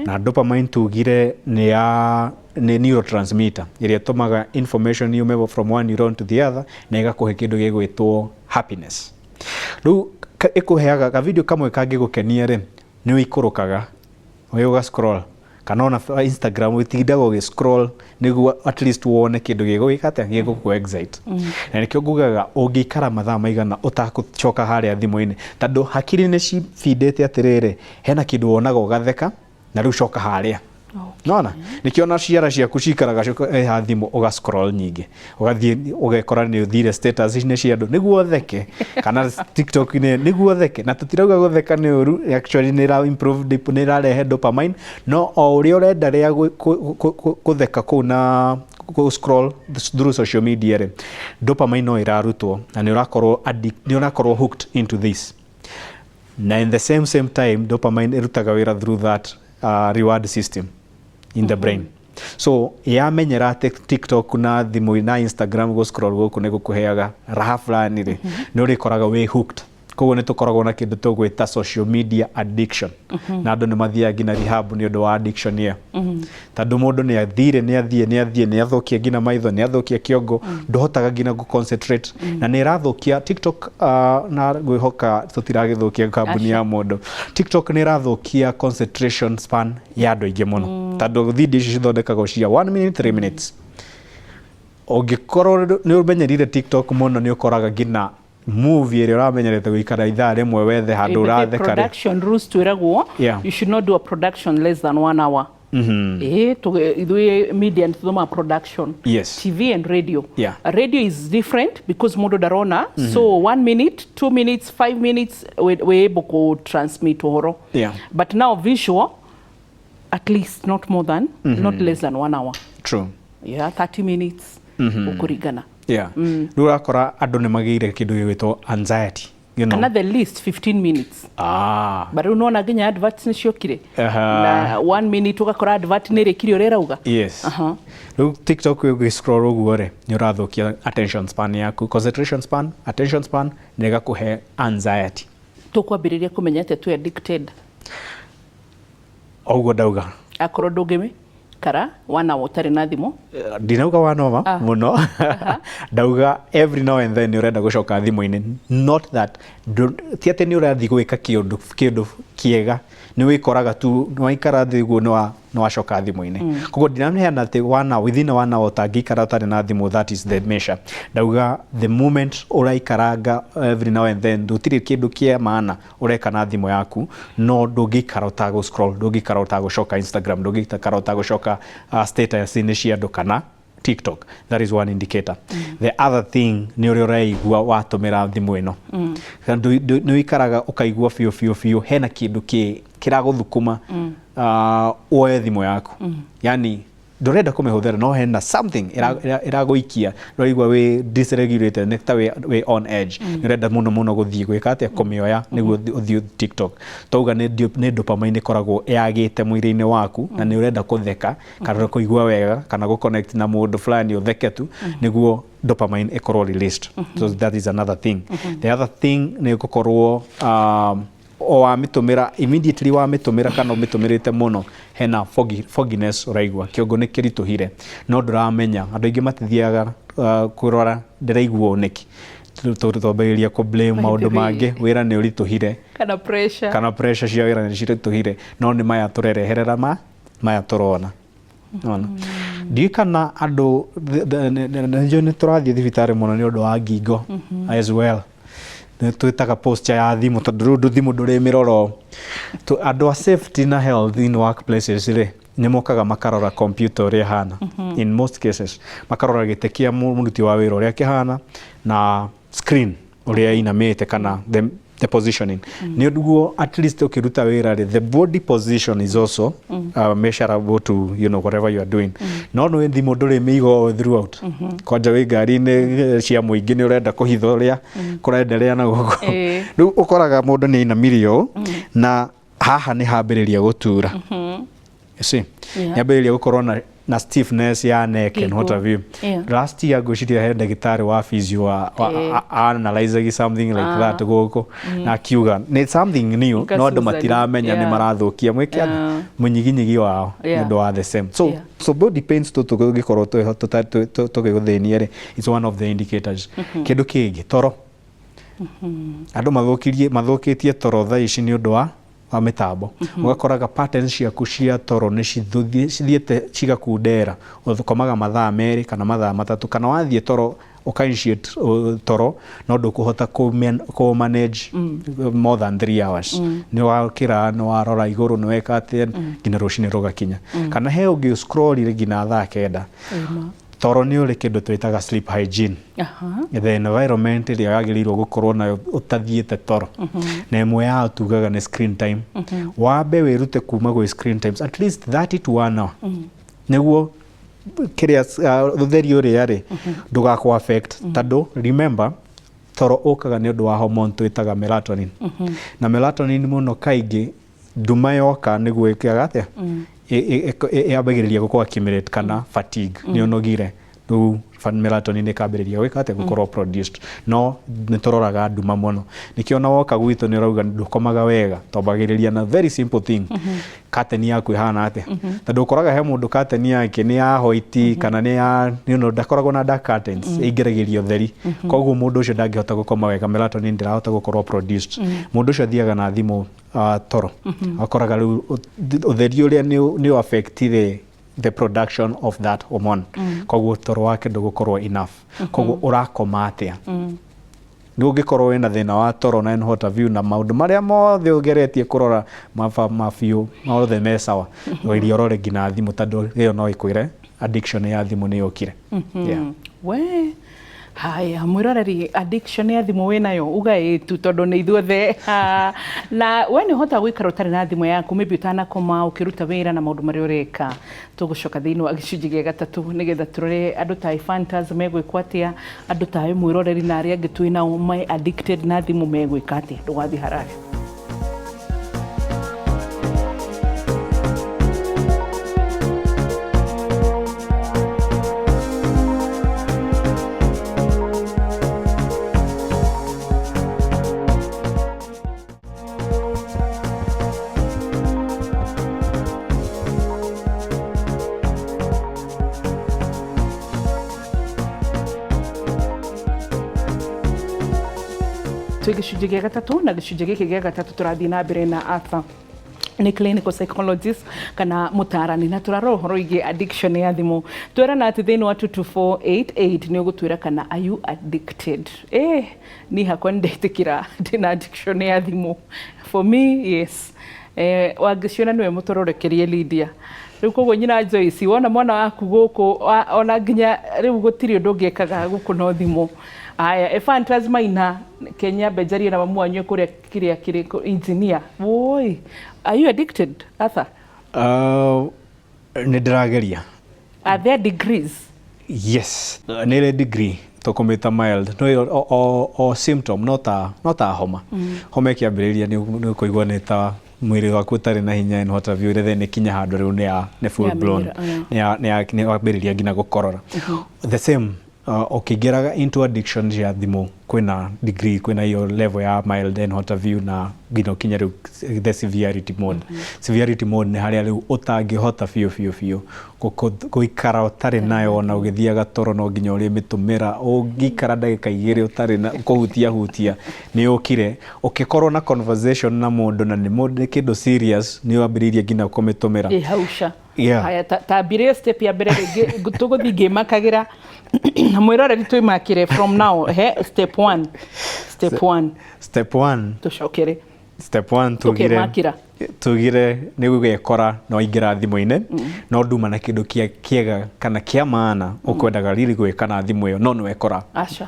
Na dopamine tugire nĩ ya nĩ neurotransmitter ĩrĩa ĩtũmaga information yume from one neuron to the other, na ĩgakũhe kĩndũ gĩgwĩtwo happiness. Rĩu ĩkũheaga ka video kamwe kangĩgũkenia rĩ, nĩ ũikũrũkaga wĩ ũga scroll, kana ona Instagram ũtindaga ũgĩ scroll nĩguo at least wone kĩndũ gĩgũgĩka atĩa, gĩgũkũ excite. Na nĩkĩo ngugaga ũngĩikara mathaa maigana ũtakũcoka harĩa thimũ-inĩ, tondũ hakiri nĩ cibindĩte atĩrĩrĩ, hena kĩndũ wonaga ũgatheka, na rĩu coka harĩa. Nona nĩkĩo ona ciara ciaku cikaraga ha thimũ, ũga scroll nyingĩ, ũgathiĩ ũgekora nĩ ũthire status-inĩ cia andũ nĩguo ũtheke, kana TikTok-inĩ nĩguo ũtheke. Na tũtirauga gũtheka nĩ ũru, actually nĩ ĩra improve, nĩ ĩrarehe dopamine. No o ũrĩa ũrenda rĩa gũtheka kũu na gũ scroll through social media rĩ, dopamine no ĩrarutwo na nĩ ũrakorwo addict, nĩ ũrakorwo hooked into this. Na in the same time, dopamine ĩrutaga wĩra through that reward system in the brain. So yamenyera atĩ TikTok na thimũ na Instagram, gũ scroll gũkũ nĩ gũkũheaga raha fulani rĩ, nĩ ũrĩkoraga wĩ hooked. Koguo nĩ tũkoragwo na kĩndũ tũgwĩta social media addiction, na andũ nĩ mathiaga nginya rehab nĩ ũndũ wa addiction ĩyo, tondũ mũndũ nĩ athire, nĩ athiĩ, nĩ athiĩ, nĩ athũkia nginya maitho, nĩ athũkia kĩongo, ndũhotaga nginya gũ concentrate, na nĩ ĩrathũkia TikTok. Na ngwĩhoka tũtiragĩthũkia kambuni ya mũndũ. TikTok nĩ ĩrathũkia concentration span ya andũ aingĩ mũno, tondũ video ici cithondekagwo cia 1 minute, 3 minutes. Ũngĩkorwo nĩ ũmenyerire TikTok mũno, nĩ ũkoraga nginya movie ĩrĩa ũramenyerete gũikara ithaa rĩmwe wethe handũ ũratheka rĩ. Production rules twĩragwo you should not do a production less than 1 hour. Ĩĩ, ithuĩ media nĩ tũthomaga production, TV and radio. Radio is different because mũndũ ndarona, so 1 minute, 2 minutes, 5 minutes, we able ku transmit ũhoro. But now visual, at least not more than, not less than 1 hour. True. Yeah, 30 minutes ũkũringana. Yeah, rĩu ũrakora andũ nĩ magĩire kĩndũ gĩgwĩtwo anxiety. Kana the least 15 minutes. But rĩu nona nginya adverts nĩ ciokire na 1 minute ũgakora advert nĩ ĩrĩkirie ũrĩa ĩrauga. Yes. Rĩu TikTok ũgĩ scroll ũguo rĩ, nĩ ũrathũkia attention span yaku, concentration span, attention span, na ĩgakũhe anxiety. Tũkwambĩrĩria kũmenya atĩa twĩ addicted? O ũguo ndauga. Akorwo ndũngĩmĩ Ũngĩikara wana ũtarĩ na thimũ? Ndinauga wanoma mũno, ndauga every now and then nĩ ũrenda gũcoka thimũ-inĩ. Not that ti atĩ nĩ ũrathiĩ gwĩka kĩũndũ kĩega, nĩ wĩkoraga tu nĩ waikara thĩ ũguo nĩ wacoka thimũ-inĩ. Koguo ndiraheana atĩ one hour, within one hour ũtangĩikara ũtarĩ na thimũ, that is the measure. Ndauga the moment ũraikaranga every now and then, gũtirĩ kĩndũ kĩa maana ũreka na thimũ yaku, no ndũngĩikara ũtagũ scroll, ndũngĩikara ũtagũcoka Instagram, ndũngĩikara ũtagũcoka status-inĩ cia andũ kana TikTok. That is one indicator. The other thing nĩ ũrĩa ũreigua watũmĩra thimũ ĩno. Nĩ ũikaraga ũkaigua biũ biũ biũ hena kĩndũ kĩragũthukuma woe thimũ yaku. Yani ndũrenda kũmĩhũthĩra, no hena something ĩragũikia, ũraigua wĩ dysregulated, nĩ ta wĩ on edge, nĩ ũrenda mũno mũno gũthiĩ gwĩka atĩa, kũmĩoya nĩguo ũthiĩ TikTok. Twauga nĩ dopamine ĩkoragwo yagĩte mwĩrĩ-inĩ waku, na nĩ ũrenda kũtheka kana kũigua wega kana gũ-connect na mũndũ fulani, ũtheke tu nĩguo dopamine ĩkorwo released. So that is another thing. The other thing nĩ gũkorwo o wamĩtũmĩra, immediately wamĩtũmĩra kana ũmĩtũmĩrĩte mũno, hena fogginess ũraigua, kĩongo nĩ kĩritũhire, no ndũramenya. Andũ aingĩ matithiaga kũrora ndĩraigua ũũ nĩkĩ. Twambagĩrĩria kũ blame maũndũ mangĩ, wĩra nĩ ũritũhire kana pressure. Kana pressure cia wĩra nĩ ciritũhire, no nĩ maya tũrereherera ma maya tũrona. Ona ndiũĩ kana andũ nĩnjũĩ nĩ tũrathiĩ thibitarĩ mũno nĩ ũndũ wa ngingo as well. Nĩ twĩtaga posture ya thimũ, tondũ rĩu thimũ ndũrĩmĩrora ũũ. Andũ a safety na health in workplaces rĩ, nĩ mokaga makarora computer ũrĩa ĩhana. In most cases makarora gĩtĩ kĩa mũruti wa wĩra ũrĩa kĩhana na screen ũrĩa ĩinamĩte kana the positioning, nĩ ũguo at least ũkĩruta wĩra rĩ, the body position is also measurable to whatever you are doing. No nĩ thimũ ndũrĩ mĩigo throughout, kwanja wĩ ngari-inĩ cia mũingĩ, nĩ ũrenda kũhitha ũrĩa kũrenderea na gũkũ. Rĩu ũkoraga mũndũ nĩ ainamirie ũũ na haha nĩ hambĩrĩria gũtura. You see? Yeah. Nĩ ambĩrĩria gũkorwo na stiffness ya neck and what Ngingo. have you. Last year ngwĩciria he ndagĩtarĩ wa physio wa analyzing something like that gũkũ na akiuga nĩ something new, no andũ Susan. matiramenya nĩ marathũkia mwĩke atĩa? Mũnyiginyigi wao nĩ ũndũ wa the same. So so body pains tũtũ tũngĩkorwo tũgĩgũthĩnia rĩ, it's one of the indicators. Kĩndũ kĩngĩ, toro. Andũ mathũkĩtie toro thaa ici nĩ ũndũ wa mĩtambo. Ũgakoraga patterns ciaku cia toro nĩ cithiĩte cigakundera, ũkomaga mathaa 2 kana mathaa 3, kana wathiĩ toro ũka initiate toro no ndũkũhota kũ manage more than 3 hours. Nĩ wakĩra, nĩ warora igũrũ, nĩ weka atĩa nginya rũcinĩ rũgakinya, kana he ũngĩ scroll nginya thaa 9. Toro nĩ ũrĩ kĩndũ twĩtaga sleep hygiene, the environment ĩrĩa wagĩrĩirwo gũkorwo nayo ũtathiĩte toro, na ĩmwe yao tugaga nĩ screen time. Wambe wĩrute kuma gwĩ screen times at least 30 to 1 hour, nĩguo kĩrĩa ũtheri ũrĩa rĩ ndũgakũ affect, tondũ remember toro ũkaga nĩ ũndũ wa hormone twĩtaga melatonin, na melatonin mũno kaingĩ nduma yoka nĩguo ĩkaga atĩa, yambagĩrĩria gũkũ accumulate kana fatigue, nĩ ũnogire, rĩu melatonin ĩkambĩrĩria gwĩka atĩa, gũkorwo produced. No nĩ tũroraga nduma mũno, nĩkĩo ona woka gwitũ nĩ ũrauga ndũkomaga wega, twambagĩrĩria na very simple thing, curtain yaku ĩhana atĩa, tondũ ũkoraga he mũndũ curtain yake nĩ ya white kana nĩ ya ndakoragwo na dark curtains, ĩingĩragĩria ũtheri, koguo mũndũ ũcio ndangĩhota gũkoma wega, melatonin ndĩrahota gũkorwo produced. Mũndũ ũcio athiaga na thimũ toro, akoraga rĩu ũtheri ũrĩa nĩ affect the production of that hormone, koguo toro wake ndũgũkorwo enough. Koguo ũrakoma atĩa? Nĩ ũngĩkorwo wĩna thĩna wa toro na what have you, na maũndũ marĩa mothe ũgeretie kũrora mabiũ mothe me sawa, iria ũrore nginya thimũ, tondũ ĩyo no ĩkwĩre addiction ya thimũ nĩ yũkire. Yeah. We haya, mwĩroreri, addiction ya thimũ wĩnayo, uga ĩ tu, tondũ nĩ ithuothe. Ah, na we nĩ ũhotaga gũikara ũtarĩ na thimũ yaku, maybe ũtanakoma, ũkĩruta wĩra na maũndũ marĩa ũreka? Tũgũcoka thĩinĩ wa gĩcunjĩ gĩa gatatũ nĩgetha tũrore andũ ta Ephantus megwĩkwo atĩa, andũ ta we mwĩroreri na arĩa angĩ twĩ nao me addicted na thimũ megwĩka atĩa. Ndũgathiĩ haraya. Twĩ gĩcunjĩ gĩa gatatũ, na gĩcunjĩ gĩkĩ gĩa gatatũ tũrathiĩ na mbere na Arthur, nĩ clinical psychologist kana mũtaarani, na tũrarora ũhoro wĩgiĩ addiction ya thimũ. Twerana atĩ thĩinĩ wa 22488 nĩ ũgũtwĩra kana are you addicted. Niĩ hakwa nĩ ndetĩkĩra ndĩna addiction ya thimũ. For me, yes. Wangĩciona nĩwe mũtũrorekerie Lydia. Rĩu koguo nyina Joyce, wona mwana waku gũkũ ona nginya rĩu gũtirĩ ũndũ ũngĩkaga gũkũ no thimũ. Aya, Ephantas Maina, Kenya mbenjarie na mamu wanyu kũrĩa kĩrĩa kĩrĩ engineer. Woi, are you addicted, Arthur? Nĩ ndĩrageria. Are there degrees? Yes, nĩ ĩrĩ degree, tũkũmĩta mild, no ĩyo o symptom, no ta homa. Homa ĩkĩambĩrĩria nĩ ũkũigua nĩ ta mwĩrĩ waku ũtarĩ na hinya and what have you, then ĩkinya handũ rĩu nĩ full blown. Nĩ wambĩrĩria nginya gũkorora. The same, ũkĩingĩraga into addiction ya thimũ, kwĩna degree, kwĩna iyo level ya mild and what have you, na nginya ũkinye rĩu the severity mode. Severity mode nĩ harĩa rĩu ũtangĩhota biũ biũ biũ gũikara ũtarĩ nayo. Ona ũgĩthiaga toro no nginya ũrĩmĩtũmĩra. Ũngĩikara ndagĩka 2 ũtarĩ na kũhutia hutia, nĩ ũkire. Ũkĩkorwo na conversation na mũndũ na nĩ mũndũ nĩ kĩndũ serious, nĩ wambĩrĩirie nginya kũmĩtũmĩra. Ĩ hauca. Haya, tambire step ya mbere rĩngĩ tũgũthiĩ ngĩmakagĩra na mwĩroreri twĩmakĩre from now. He step one, step one. Step one. Tũcokere. Step one, tugire Tũkemakĩra. Tugire nĩ gũgekora no waingĩra thimũ-inĩ, no nduma na kĩndũ kĩega kana kĩa maana ũkwendaga riri gwĩka na thimũ ĩyo, no nĩ wekora Aca.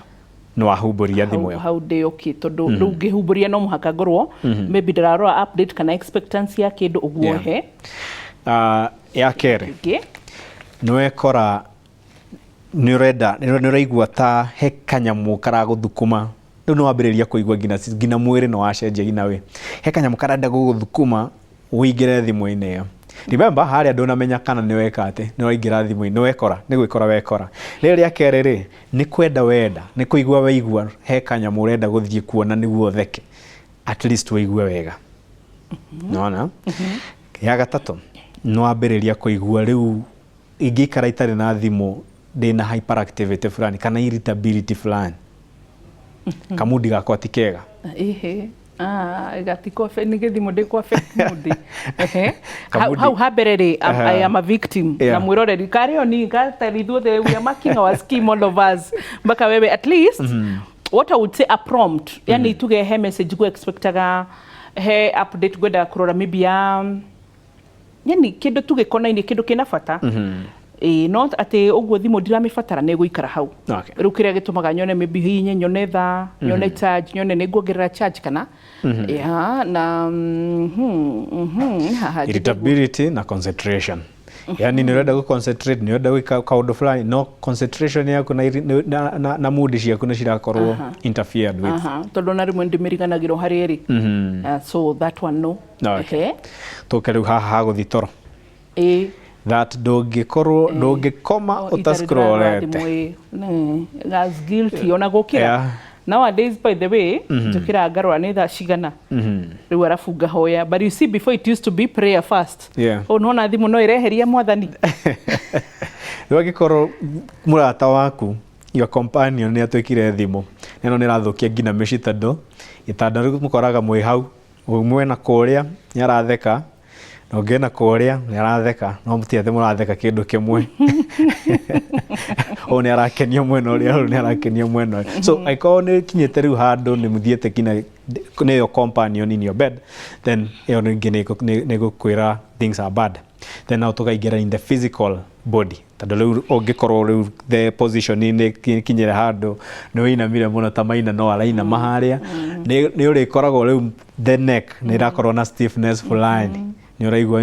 Nĩ wahumbũria thimũ hau, ĩyo. Hau ndĩ okay, tondũ rĩu ngĩhumbũria no mũhaka ngorwo maybe ndĩrarora update kana expectancy ya kĩndũ ũguo. He Ya kerĩ, ĩngĩ. Nĩ wekora nĩ ũrenda, nĩ ũraigua ta he kanyamũ karagũthukuma. Rĩu nĩ wambĩrĩria kũigua nginya mwĩrĩ nĩ wacenjia, nginya we he kanyamũ karenda gũgũthukuma ũingĩre thimũ-inĩ ĩyo. Remember, harĩa ndũnamenya kana nĩ weka atĩ nĩ waingĩra thimũ-inĩ, nĩ wekora, nĩ gwĩkora wekora. Rĩrĩ rĩa kerĩ rĩ, nĩ kwenda wenda, nĩ kũigua waigua he kanyamũ ũrenda gũthiĩ kuona nĩguo ũtheke, at least ũigue wega. Nona ya gatatũ, nĩ wambĩrĩria kũigua rĩu ingĩikara itarĩ na thimũ ndĩna hyperactivity fulani kana irritability fulani, kamundi gakwa ti kega. Ĩhĩ. Ah, gatiko nĩ gĩthimo ndĩ kwa affect mood. Ehe. Hau hau ha mbere rĩ, I am a victim. Na mwĩroreri karĩo ni gatari ithuothe, we are marking our scheme, all of us, mpaka wewe. At least what I would say, a prompt, yani tuge he message go expectaga, he update ngwendaga kũrora, maybe ya yani kĩndũ tu gĩkonainie kĩndũ kĩna bata. Ĩĩ, not atĩ ũguo thimũ ndiramĩbatara nĩ gũikara hau. Rĩu kĩrĩa gĩtũmaga nyone maybe hihinye nyone thaa, nyone charge, nyone nĩ nguongerera charge kana yeah, na haha njige. Irritability na concentration, yani nĩ ũrenda gũ concentrate, nĩ ũrenda gwĩka kaũndũ fulani, no concentration yaku na mood ciaku nĩ cirakorwo interfered with. Aha, tondũ na rĩmwe ndĩmĩriganagĩrwo harĩa ĩrĩ. So that one, no. Okay. Tũke rĩu haha ha gũthiĩ toro. Ĩ. That ndũngĩkorwo, ndũngĩkoma ũtascrollete. That's guilty ona gũkĩra. Nowadays, by the way, njũkĩraga ngarora nĩ thaa cigana rĩu, arabu ngahoya. But you see, before it used to be prayer first. Oh, nona thimũ no ĩreheria mwathani. Rĩu angĩkorwo mũrata waku, your companion, nĩ atuĩkire thimũ ĩno nĩ ĩrathũkia nginya mĩciĩ, tondũ gĩtanda rĩu mũkoraga mwĩ hau, ũmwe na kũrĩa nĩ aratheka na ũngĩ na kũrĩa nĩ aratheka, no mũtirĩ atĩ mũratheka kĩndũ kĩmwe. Ũyũ nĩ arakenio mwena ũrĩa, ũyũ nĩ arakenio mwena ũyũ. So angĩkorwo nĩ kinyĩte rĩu handũ nĩ mũthiĩte nginya nĩyo companion in your bed, then ĩyo ningĩ nĩ gũkwĩra things are bad. Then now tũkaingĩra in the physical body, tondũ rĩu ũngĩkorwo rĩu the position nĩ kinyĩre handũ nĩ wĩinamire mũno, ta maina no arainama harĩa, nĩ ũrĩkoragwo rĩu the neck nĩ ĩrakorwo na stiffness fulani, nĩ ũraigua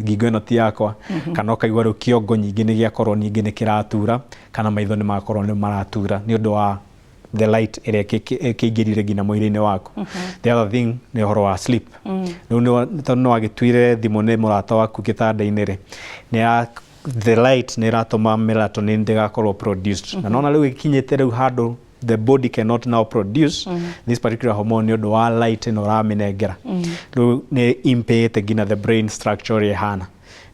ngingo ĩno ti yakwa, kana ũkaigua rĩu kĩongo nyingĩ nĩ gĩakorwo ningĩ nĩ kĩratura, kana maitho nĩ makorwo nĩ maratura nĩ ũndũ wa the light ĩrĩa ĩkĩingĩrire nginya mwĩrĩ-inĩ waku. The other thing nĩ ũhoro wa sleep. Rĩu tondũ nĩ wagĩtuire thimũ nĩ mũrata waku gĩtanda-inĩ rĩ, nĩ ya the light nĩ ĩratũma melatonin ndĩgakorwo produced, na nona rĩu ĩkinyĩte rĩu handũ the body cannot now produce this particular hormone nĩ ũndũ wa light ĩno ũramĩnengera. Rĩu nĩ impairĩte nginya the brain structure ũrĩa ĩhana.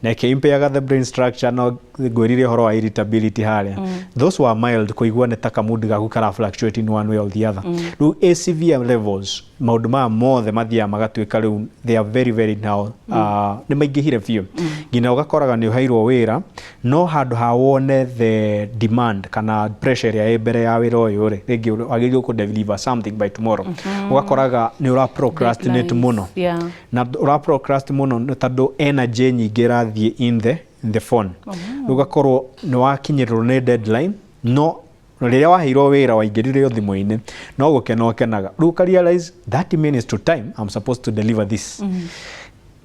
Na ĩkĩ the brain structure, no ngwĩrire ũhoro wa irritability harĩa. Those were mild, kũigua nĩ ta kamood gaku kara fluctuate in one way or the other. Rĩu a severe levels, maũndũ maya mothe mathiaga magatuĩka rĩu they are very very now nĩ maingĩhire biũ, nginya ũgakoraga nĩ ũheirwo wĩra, no handũ ha wone the demand kana pressure ĩrĩa ĩ mbere ya wĩra ũyũ rĩ, rĩngĩ wagĩrĩirwo kũ deliver something by tomorrow, ũgakoraga nĩ ũra procrastinate Deadlines, mũno. Na ũra procrastinate mũno nĩ tondũ energy nyingĩ ĩrathiĩ in the phone. Rĩu ũgakorwo nĩ wakinyĩrĩrwo nĩ deadline, no rĩrĩa waheirwo wĩra waingĩrire o thimũ-inĩ, no gũkena ũkenaga. Rĩu ũka realize 30 minutes to time I'm supposed to deliver this,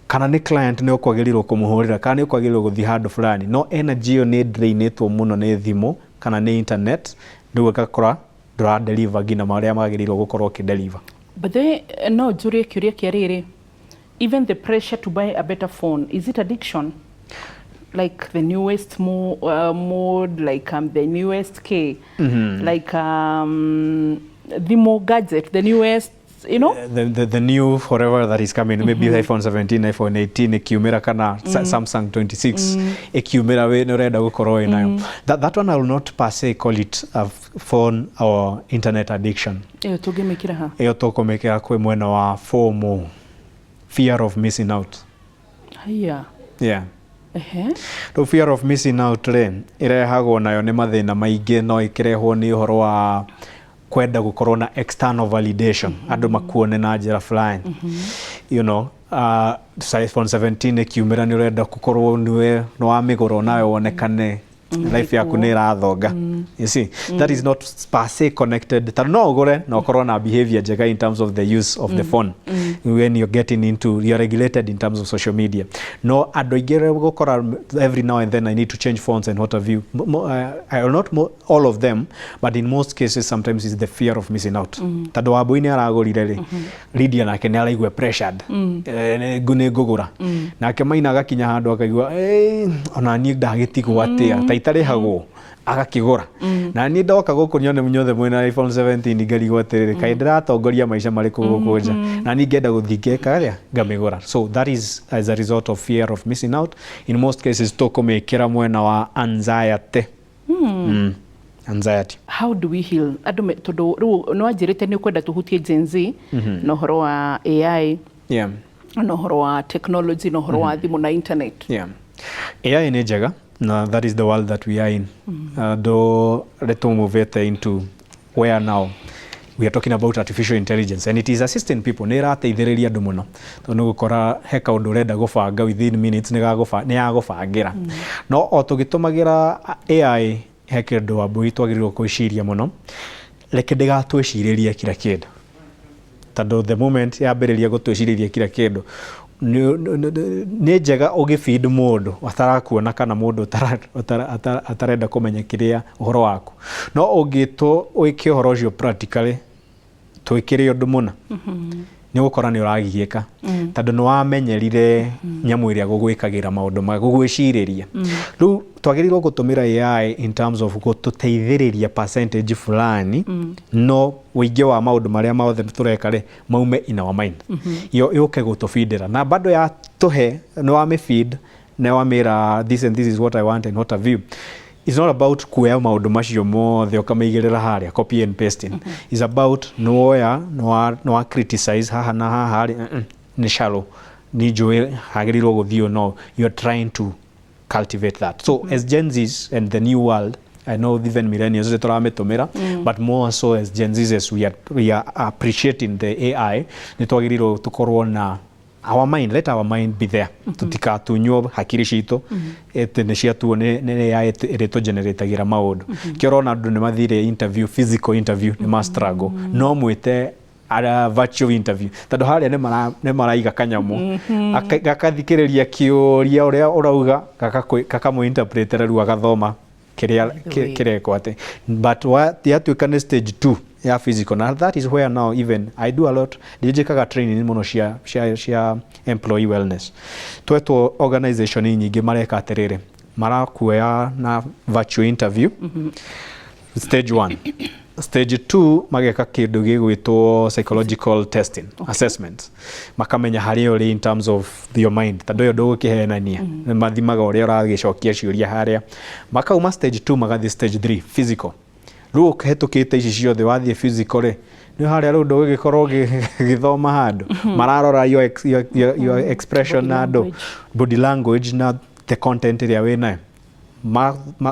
kana nĩ client nĩ ũkwagĩrĩirwo kũmũhũrĩra, kana nĩ ũkwagĩrĩirwo gũthiĩ handũ fulani, no energy ĩyo nĩ drainĩtwo mũno nĩ thimũ kana nĩ internet. Rĩu ũgakora ndũra deliver nginya marĩa magĩrĩirwo gũkorwo ũkĩ deliver. But then no njũrie kĩũria kĩa rĩrĩ, even the pressure to buy a better phone, is it addiction? Like the newest mode, like the newest K, like thimũ gadget, the newest. The new forever that is coming, maybe iPhone 17, iPhone 18 ikiumĩra, kana Samsung 26 ikiumĩra, we nĩ ũrenda gũkorwo wĩ nayo. That one I will not per se call it a phone or internet addiction. Ĩyo tũngĩmĩkĩra ha? Ĩyo tũkũmĩkĩra kwĩ mwena wa FOMO, fear of missing out. Haya. Yeah. Ehe. Rĩu fear of missing out rĩ, ĩrehagwo nayo nĩ mathĩna maingĩ, no ĩkĩrehwo nĩ ũhoro wa kwenda gũkorwo na external validation, andũ makuone na njĩra fulani. iPhone 17 ĩkiumĩra, nĩ ũrenda gũkorwo nĩwe nĩ wamĩgũra onawe wonekane life yaku nĩ ĩrathonga. You see, that is not per se connected, tondũ no ũgũre na ũkorwo na behavior njega in terms of the use of the phone when you're getting into, you're regulated in terms of social media. No andũ aingĩ rĩ, gũkora every now and then I need to change phones and what have you. I will not all of them, but in most cases sometimes it's the fear of missing out, tondũ Wambui nĩ aragũrire rĩ, Lydia nake nĩ araigua pressured. Nĩ ngũgũra nake. Maina agakinya handũ akaigua, "Eh, ona niĩ ndagĩtigwo atĩa ta itarĩhagwo," agakĩgũra. Na niĩ ndoka gũkũ nyone nyothe mwĩna iPhone 17, ngarigwo atĩrĩrĩ, kaĩ ndĩratongoria maica marĩkũ gũkũ nja? Na niĩ ngenda gũthiĩ ngeka atĩa, ngamĩgũra. So that is as a result of fear of missing out. In most cases tũkũmĩkĩra mwena wa anxiety. Anxiety. How do we heal andũ tondũ rĩu nĩ wanjĩrĩte nĩ ũkwenda tũhutie Gen Z na ũhoro wa AI na ũhoro wa technology na ũhoro wa thimũ na internet? Yeah. AI nĩ njega, na that is the world that we are in. Though rĩtũmuvĩte into where now we are talking about artificial intelligence and it is assisting people, nĩ ĩrateithĩrĩria andũ mũno, tondũ nĩ gũkora he kaũndũ ũrenda gũbanga, within minutes nĩ yagũbangĩra. No o tũgĩtũmagĩra AI, he kĩndũ, Wambui, twagĩrĩirwo gwĩciria mũno. Reke ndĩgatwĩcirĩrie kila kĩndũ, tondũ the moment yambĩrĩria gũtwĩcirĩria kila kĩndũ, nĩ njega ũgĩfeed mũndũ atarakuona kana mũndũ atarenda kũmenya kĩrĩa ũhoro waku, no ũngĩtwo wĩke ũhoro ũcio practically, twĩkĩre ũndũ mũna, nĩ ũgũkora nĩ ũragiĩka, tondũ nĩ wamenyerire nyamũ ĩrĩa gũgwĩkagĩra maũndũ ma gũgwĩcirĩria. Rĩu twagĩrĩirwo gũtũmĩra AI in terms of gũtũteithĩrĩria percentage fulani, no ũingĩ wa maũndũ marĩa mothe tũreka rĩ, maume in our mind, yo yũke gũtũbindĩra na bado ya tũhe. Nĩ wamĩfeed, nĩ wamĩra this and this is what I want and what have you. It's not about kuoya maũndũ macio mothe ũkamaigĩrĩra harĩa, copy and pasting. It's about nĩwoya, nĩwa criticize haha na haha rĩ, nĩ shallow, nĩ njũĩ hagĩrĩirwo gũthiĩ, no you're trying to cultivate that. So as Gen Zs and the new world, I know even millennials nĩ tũramĩtũmĩra, but more so as Gen Zs, as we are appreciating the AI, nĩ twagĩrĩirwo tũkorwo na our mind, let our mind be there, tutikatunywo hakiri citũ ĩtĩ nĩ ciatuo nĩ AI ĩrĩ tũgeneratagĩra maũndũ. Kĩo ũrona andũ nĩ mathire interview, physical interview, nĩ ma struggle, no mwĩte ara virtual interview, tondũ harĩa nĩ maraiga kanyamũ gakathikĩrĩria kĩũria ũrĩa ũrauga, gakamũ-interpretera, rĩu agathoma kĩrĩa kĩrekwo atĩ. But yatuĩka nĩ stage 2 ya physical, na that is where now even I do a lot, ndinjĩkaga training mũno cia employee wellness. Twetwo organization nyingĩ, mareka atĩrĩrĩ, marakuoya na virtual interview stage 1. Stage 2 mageka kĩndũ gĩgwĩtwo psychological testing, assessment, makamenya harĩa ũrĩ in terms of your mind, tondũ ĩyo ndũgũkĩhenania. Mathimaga ũrĩa ũragĩcokia ciũria harĩa. Makauma stage 2 magathiĩ stage 3, physical. Rĩu ũkĩhetũkĩte ici ciothe, wathiĩ physical rĩ, nĩ harĩa rĩu ndũgũgĩkorwo ũgĩthoma handũ mararora your expression body na andũ, language. Body language na the content ĩrĩa wĩ nayo.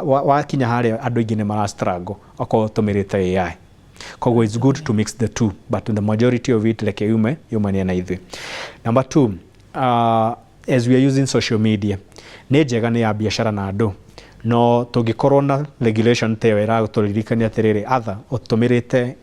Wakinya harĩa, andũ aingĩ nĩ mara struggle okorwo ũtũmĩrĩte AI. Koguo it's good to mix the two, but the majority of it reke yume yumanie na ithuĩ. Number two, as we are using social media, nĩ njega, nĩ ya biacara na andũ, no tũngĩkorwo na regulation ta ĩyo ĩratũririkania atĩrĩrĩ, atha ũtũmĩrĩte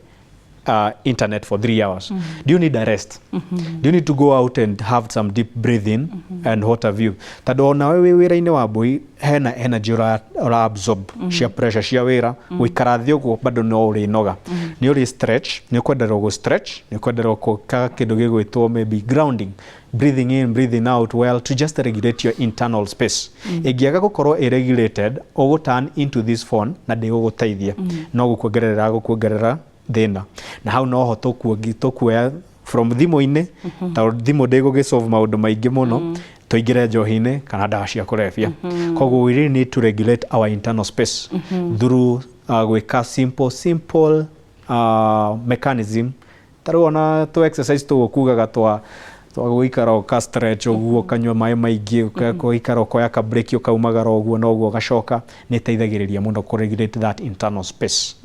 internet for 3 hours. Do you need a rest? Do you need to go out and have some deep breathing and what have you? Tondũ onawe wĩ wĩra-inĩ wa mbui hena energy ũra absorb cia pressure cia wĩra. Gũikara thĩ ũguo bado no ũrĩnoga. Nĩ ũrĩ stretch, nĩ ũkwenderwo gũ stretch, nĩ ũkwenderwo gwĩka kĩndũ gĩgwĩtwo maybe grounding, breathing in, breathing out well, to just regulate your internal space. Ĩngĩaga gũkorwo ĩ regulated, ũgũ turn into this phone na ndĩgũgũteithia, no gũkuongerera gũkuongerera thĩna. Na hau noho tũkuoya from thimũ-inĩ, tondũ thimũ ndĩgũgĩ solve maũndũ maingĩ mũno, tũingĩre njohi-inĩ kana ndawa cia kũrebia. Koguo we really need to regulate our internal space through gwĩka simple simple mechanism. Ta rĩu ona tũ exercise tũgũkugaga twa gũikara ũka stretch ũguo, ũkanyua maĩ maingĩ, ũgaikara, ũkoya ka break, ũkaumagara ũguo na ũguo, ũgacoka. Nĩ ĩteithagĩrĩria mũno kũ regulate that internal space.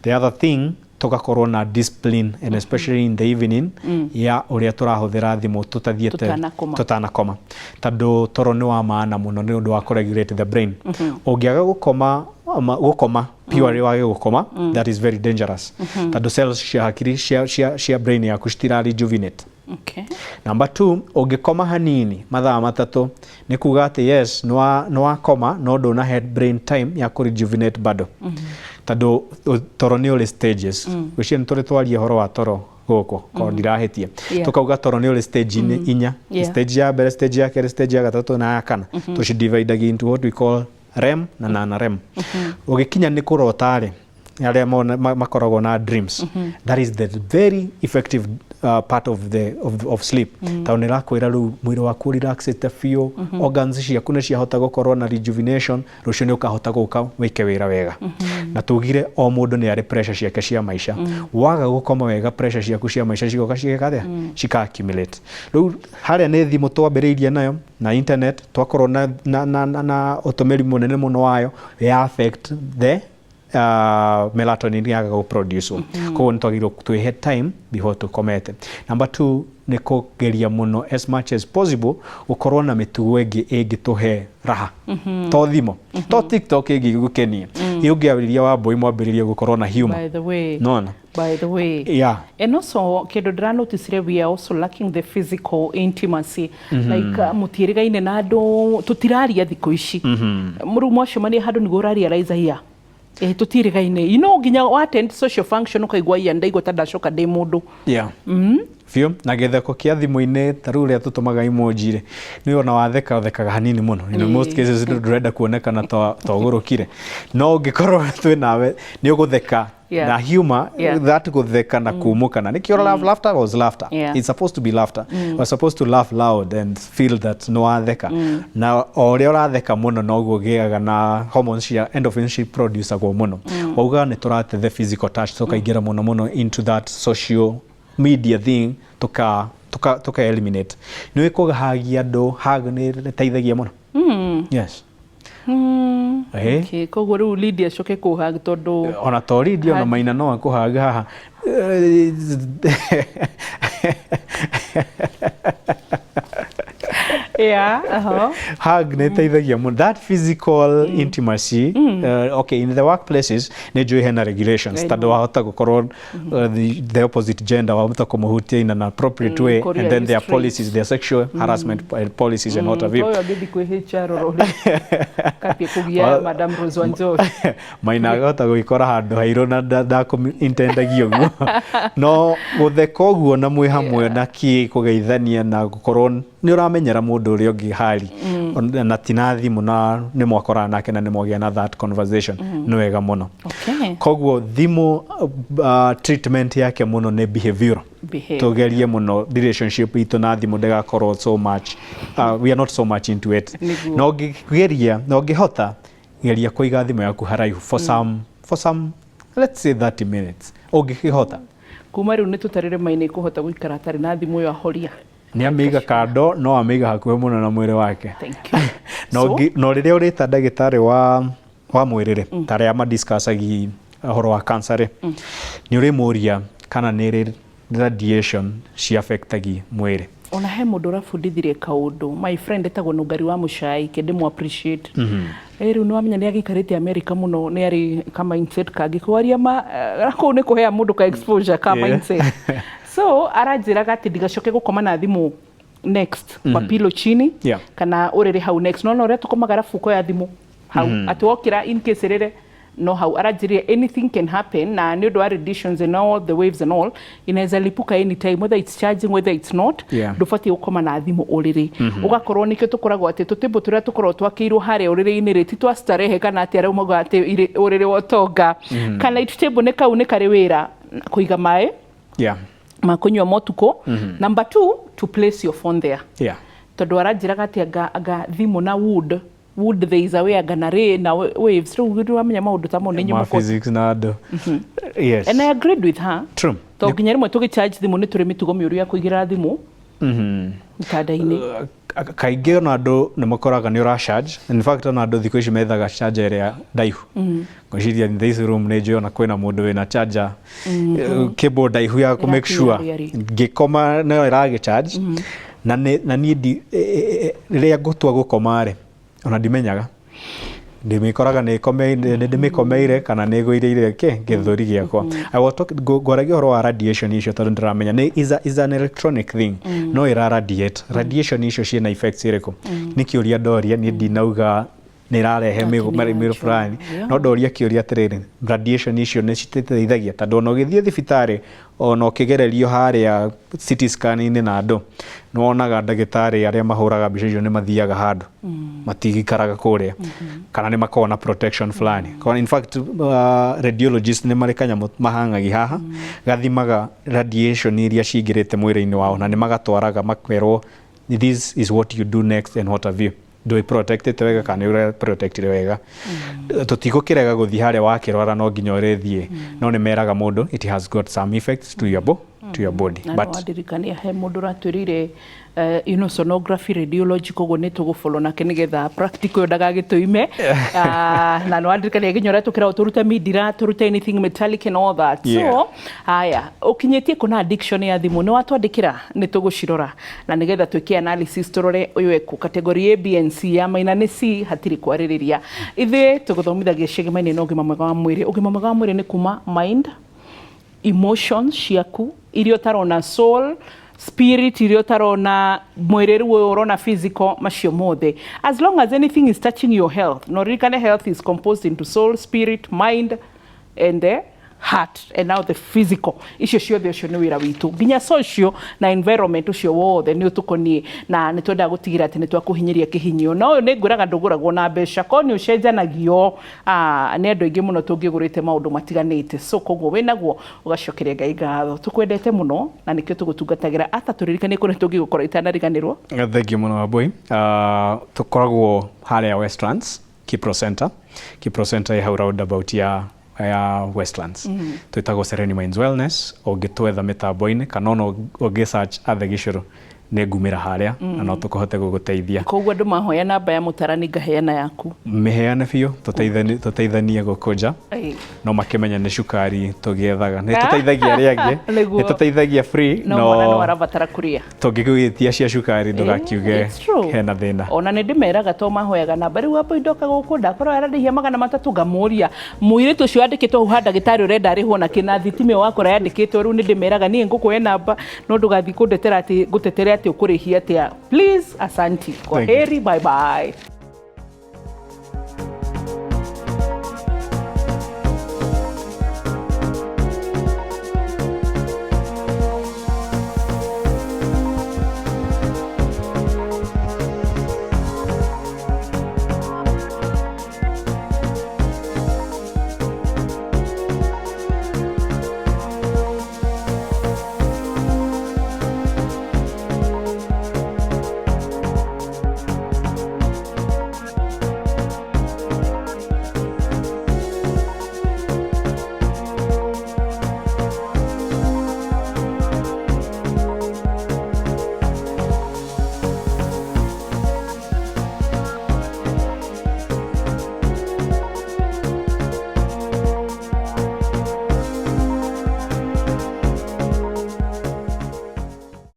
The other thing, tũgakorwo na discipline, and especially in the evening, ya ũrĩa tũrahũthĩra thimũ tũtathiĩte tũtanakoma. Tũtanakoma, tondũ toro nĩ wa maana mũno nĩ ũndũ wa kũ-regulate the brain. Ũngĩaga gũkoma, gũkoma purely, wage gũkoma, that is very dangerous, tondũ cells cia hakiri cia brain yaku citira rejuvenate. Number two, ũngĩkoma hanini mathaa 3, nĩ kuga atĩ yes, nĩ wakoma, no ndũna brain time ya kũ rejuvenate bado, tondũ toro nĩ ũrĩ stages. Gwĩciria nĩ tũrĩ twaria ũhoro wa toro gũkũ korwo ndirahĩtia. Tũkauga toro nĩ ũrĩ stage inya. Stage ya mbere, stage ya kerĩ, stage ya gatatũ na ya kana. Tũcidividagia into what we call REM na non REM. Ũgĩkinya nĩ kũrota rĩ, arĩa makoragwo na dreams, that is the very effective part of sleep, tondũ nĩ ĩrakwĩra rĩu mwĩrĩ waku relaxĩte biũ, organs ciaku nĩ ciahota gũkorwo na rejuvenation, rũciũ nĩ ũkahota gũka wĩke wĩra wega. Na tugire o mũndũ nĩ arĩ pressure ciake cia maica. Waga gũkoma wega, pressure ciaku cia maica cigoka cigeka atĩa? Cika accumulate. Rĩu harĩa nĩ thimũ twambĩrĩirie nayo na internet, twakorwo na ũtũmĩri mũnene mũno wayo, ya affect the melatonin, yaga gũproduce. Koguo nĩ twagĩrĩirwo twĩhe time before tũkomete. Number two, nĩ kũgeria mũno as much as possible gũkorwo na mĩtugo ĩngĩ ĩngĩtũhe raha, to thimũ, to TikTok ĩngĩgũkenia. Ũngĩambĩrĩria wa mbũi, mwambĩrĩrie gũkorwo na humor. By the way. Nona. By the way. And also kĩndũ ndĩranoticire, we are also lacking the physical intimacy, like mũtiĩrĩgaine na andũ, tũtiraria thikũ ici. Rĩu mwacemania handũ nĩguo ũrarealize iya tũtiĩrĩgaine, nginya wa attend social function ũkaigua iya ndaigua ta ndacoka ndĩ mũndũ. Yeah. Biũ. Na gĩtheko kĩa thimũ-inĩ, ta rĩu ũrĩa tũtũmaga emoji rĩ, nĩ ona watheka ũthekaga hanini mũno. In most cases ndũrenda kuonekana ta ũgũrũkire, no ũngĩkorwo twĩ nawe nĩ ũgũtheka na humor. That gũtheka na kumũkana nĩkĩo laughter was laughter. It's supposed to be laughter. We're supposed to laugh loud and feel that nĩ watheka, na o ũrĩa ũratheka mũno noguo ũgĩaga na hormones cia endorphins ciproducagwo mũno. Wauga nĩ tũrate the physical touch, tũkaingĩra mũno mũno into that social media thing, tuka eliminate. Nĩ kũhagia andũ, hug nĩ ĩteithagia mũno. Yes. Okay. Koguo rĩu Lydia acoke kũhug tondũ Ona to Lydia, ona Maina no akũhaga haha. Hug nĩ ĩteithagia mũno, that physical intimacy. Okay, in the workplaces nĩ njũĩ hena regulations, I tondũ know. wahota gũkorwo the opposite gender wahota kũmũhutia in an appropriate way, Korea and then there are restraints. policies, there are sexual harassment policies and what have you. Ũyũ angĩthiĩ kwĩ HR rũrĩ katie kũgia Madam Rose Wanjohi. Maina agahota gwĩkora handũ hairũ na ndakũ-intendagia ũguo, no gũtheka ũguo na mwĩ hamwe na kĩ kũgeithania na gũkorwo Nĩ ũramenyera mũndũ ũrĩa ũngĩ hari na tina thimũ, na nĩ mwakorana nake na nĩ mwagĩa na that conversation, nĩ wega mũno. Koguo thimũ, treatment yake mũno nĩ behavioral. Behavior. Tugerie mũno relationship itũ na thimũ ndĩgakorwo so much, we are not so much into it. Nĩguo. Na ũngĩgeria na ũngĩhota, geria kũiga thimũ yaku haraihu for some let's say 30 minutes, ũngĩkĩhota. Kuma rĩu nĩ tũtarĩre maina ikũhota gũikara atarĩ na thimũ ĩyo, ahoria. Nĩ amĩiga kando, no amĩiga hakuhĩ mũno na mwĩrĩ wake. Thank you. Na So, na rĩrĩa ũrĩta ndagĩtarĩ wa mwĩrĩ rĩ, ta arĩa madiscussagi ũhoro wa cancer rĩ, nĩ ũrĩmũria kana nĩ rĩ radiation ci affectagi mwĩrĩ. Ona he mũndũ ũrabundithirie kaũndũ, my friend etagwo Nũngari wa Mũcai, kĩndĩ mu appreciate. Rĩu nĩ wamenya nĩ agĩikarĩte America mũno, nĩ arĩ ka mindset kangĩ kwaria ma kũu nĩ kũhea mũndũ ka exposure ka mindset. So aranjĩraga atĩ ndigacoke gũkoma na thimũ next kwa pillow chini kana ũrĩrĩ hau next. No ũrĩa tũkomaga arabu ũkoya thimũ hau atĩ wokĩra, in case ĩrĩre no hau. Aranjĩrire anything can happen, na nĩ ũndũ wa radiations and all the waves and all, inaweza lipuka anytime, whether it's charging, whether it's not. Ndũbatiĩ gũkoma na thimũ ũrĩrĩ. Ũgakorwo nĩkĩo tũkoragwo atĩ tũtĩmbũ tũrĩa tũkoragwo twakĩirwo harĩa ũrĩrĩ-inĩ rĩ, ti twa starehe kana atĩ arĩa maugaga atĩ ũrĩrĩ wa ũtonga kana it table, nĩ kau nĩ karĩ wĩra kũiga maĩ ma kũnyua motukũ. Number two, to place your phone there, tondũ aranjĩraga atĩ anga thimũ na wood, there is a way anga na ray na waves. Rĩu nĩ wamenya maũndũ ta mau nĩ Ma nyũmũ. Physics na andũ, yes. And I agreed with her. True. To nginya rĩmwe tũgĩcharge thimũ nĩ tũrĩ mĩtugo mĩũru ya kũigĩrĩra thimũ itanda-inĩ. Kaingĩ ona andũ nĩ makoraga nĩ ũra charge. In fact, ona andũ thikũ ici methaga charger ĩrĩa ndaihu. Ngwĩciria in this room nĩ njũĩ ona kwĩna mũndũ wĩna charger, cable ndaihu ya kũ make sure Ĩrakinya rĩ. ngĩkoma no ĩragĩ charge. Na niĩ rĩrĩa ngũtua gũkoma rĩ, ona ndimenyaga, ndĩmĩkoraga nĩ ndĩmĩkomeire kana nĩ ĩgũirĩire kĩ gĩthũri gĩakwa. I was talking, ngwaragia ũhoro wa radiation icio tondũ ndĩramenya nĩ is an electronic thing no ĩra radiate. Radiation icio ciĩna effects ĩrĩkũ? Nĩ kĩũria ndoria. Niĩ ndinauga nĩ ĩrarehe Atĩ nĩ mĩrimũ natural. fulani, no ndoria kĩũria atĩrĩrĩ, radiation icio nĩ citeithagia? Tondũ ona ũgĩthiĩ thibitarĩ, ona ũkĩgererio harĩa CT scan-inĩ na andũ, nĩ wonaga ndagĩtarĩ arĩa mahũraga mbica icio nĩ mathiaga handũ, matigikaraga kũrĩa, kana nĩ makoragwo na protection fulani. In fact, radiologist nĩ marĩ kanyamũ mahang'agi haha gathimaga radiation iria cingĩrĩte mwĩrĩ-inĩ wao, na nĩ magatwaraga makerwo, "This is what you do next," and what have you. Ndũĩ protected wega kana nĩ ũra protected wega. Tũtigũkĩrega gũthiĩ harĩa wakĩrwara no nginya ũrĩthiĩ, no nĩ meraga mũndũ it has got some effects to your body. Na but no wandirikania he mũndũ ũratwĩrĩire sonography, radiology, koguo nĩ tũgũfollow nake nĩgetha practical ĩyo ndagagĩtũime. Na nĩ wandirikania nginya ũrĩa tũkĩragwo tũrute mindira, tũrute anything metallic and all that. So haya, ũkinyĩtie kũna addiction ya thimũ, nĩ watwandĩkĩra, nĩ tũgũcirora na nĩgetha twĩke analysis, tũrore ũyũ ekũ category A, B and C. Ya maina nĩ C, hatirĩ kwarĩrĩria. Ithuĩ tũgũthomithagia ciĩgemaine na ũgima mwega wa mwĩrĩ. Ũgima mwega wa mwĩrĩ nĩ kuma mind, emotions ciaku iria ũtarona, soul, spirit iria ũtarona, mwĩrĩ rĩu ũyũ ũrona physical, macio mothe, as long as anything is touching your health. No ririkane, health is composed into soul, spirit, mind and the heart, and now the physical. Icio ciothe, ũcio nĩ wĩra witũ, nginya social na environment, ũcio wothe nĩ ũtũkoniĩ, na nĩ twendaga gũtigĩra atĩ nĩ twakũhinyĩria kĩhinyio. Na ũyũ nĩ ngwĩraga ndũgũragwo na mbeca, ko nĩ ũcenjanagio nĩ andũ aingĩ mũno tũngĩgũrĩte maũndũ matiganĩte. So koguo wĩnaguo ũgacokeria Ngai ngatho. Tũkwendete mũno na nĩkĩo tũgũtungatagĩra. Ata tũririkanie kũrĩa tũngĩgũkorwo itanariganĩrwo. Thank you mũno, Wambui. Tũkoragwo harĩa Westlands, Kipro Center. Kipro Center ĩ hau roundabout ya Westlands. Twĩtagwo Sereni Minds Wellness. Ũngĩtwetha mĩtambo-inĩ kana ona ũngĩ search Athe Gĩcũrũ, nĩ ngumĩra harĩa na no tũkũhote gũgũteithia. Koguo andũ mahoya namba ya mũtarani, ngaheana yaku. Mĩheane biũ, tũteithanie gũkũ nja. No makĩmenya nĩ cukari tũgĩethaga, nĩ tũteithagia arĩa angĩ. Nĩguo. Nĩ tũteithagia free. No mwana no arabatara kũrĩa. Tũngĩgũgĩtia cia cukari, ndũgakiuge It's true. hena thĩna. Ona nĩ ndĩmeraga to mahoyaga namba, rĩu wambui ndoka gũkũ ndakorwo arandĩhia 300, ngamũria mũirĩtu ũcio yandĩkĩtwo hau ha ndagĩtarĩ ũrenda arĩhwo na kĩna thitima ĩyo wakora yandĩkĩtwo. Rĩu nĩ ndĩmeraga niĩ ngũkũhe namba, no ndũgathiĩ kũndetera atĩ ngũtetere atĩ ũkũrĩhia atĩa. Please, asanti, kwa Thank you. heri, bye bye.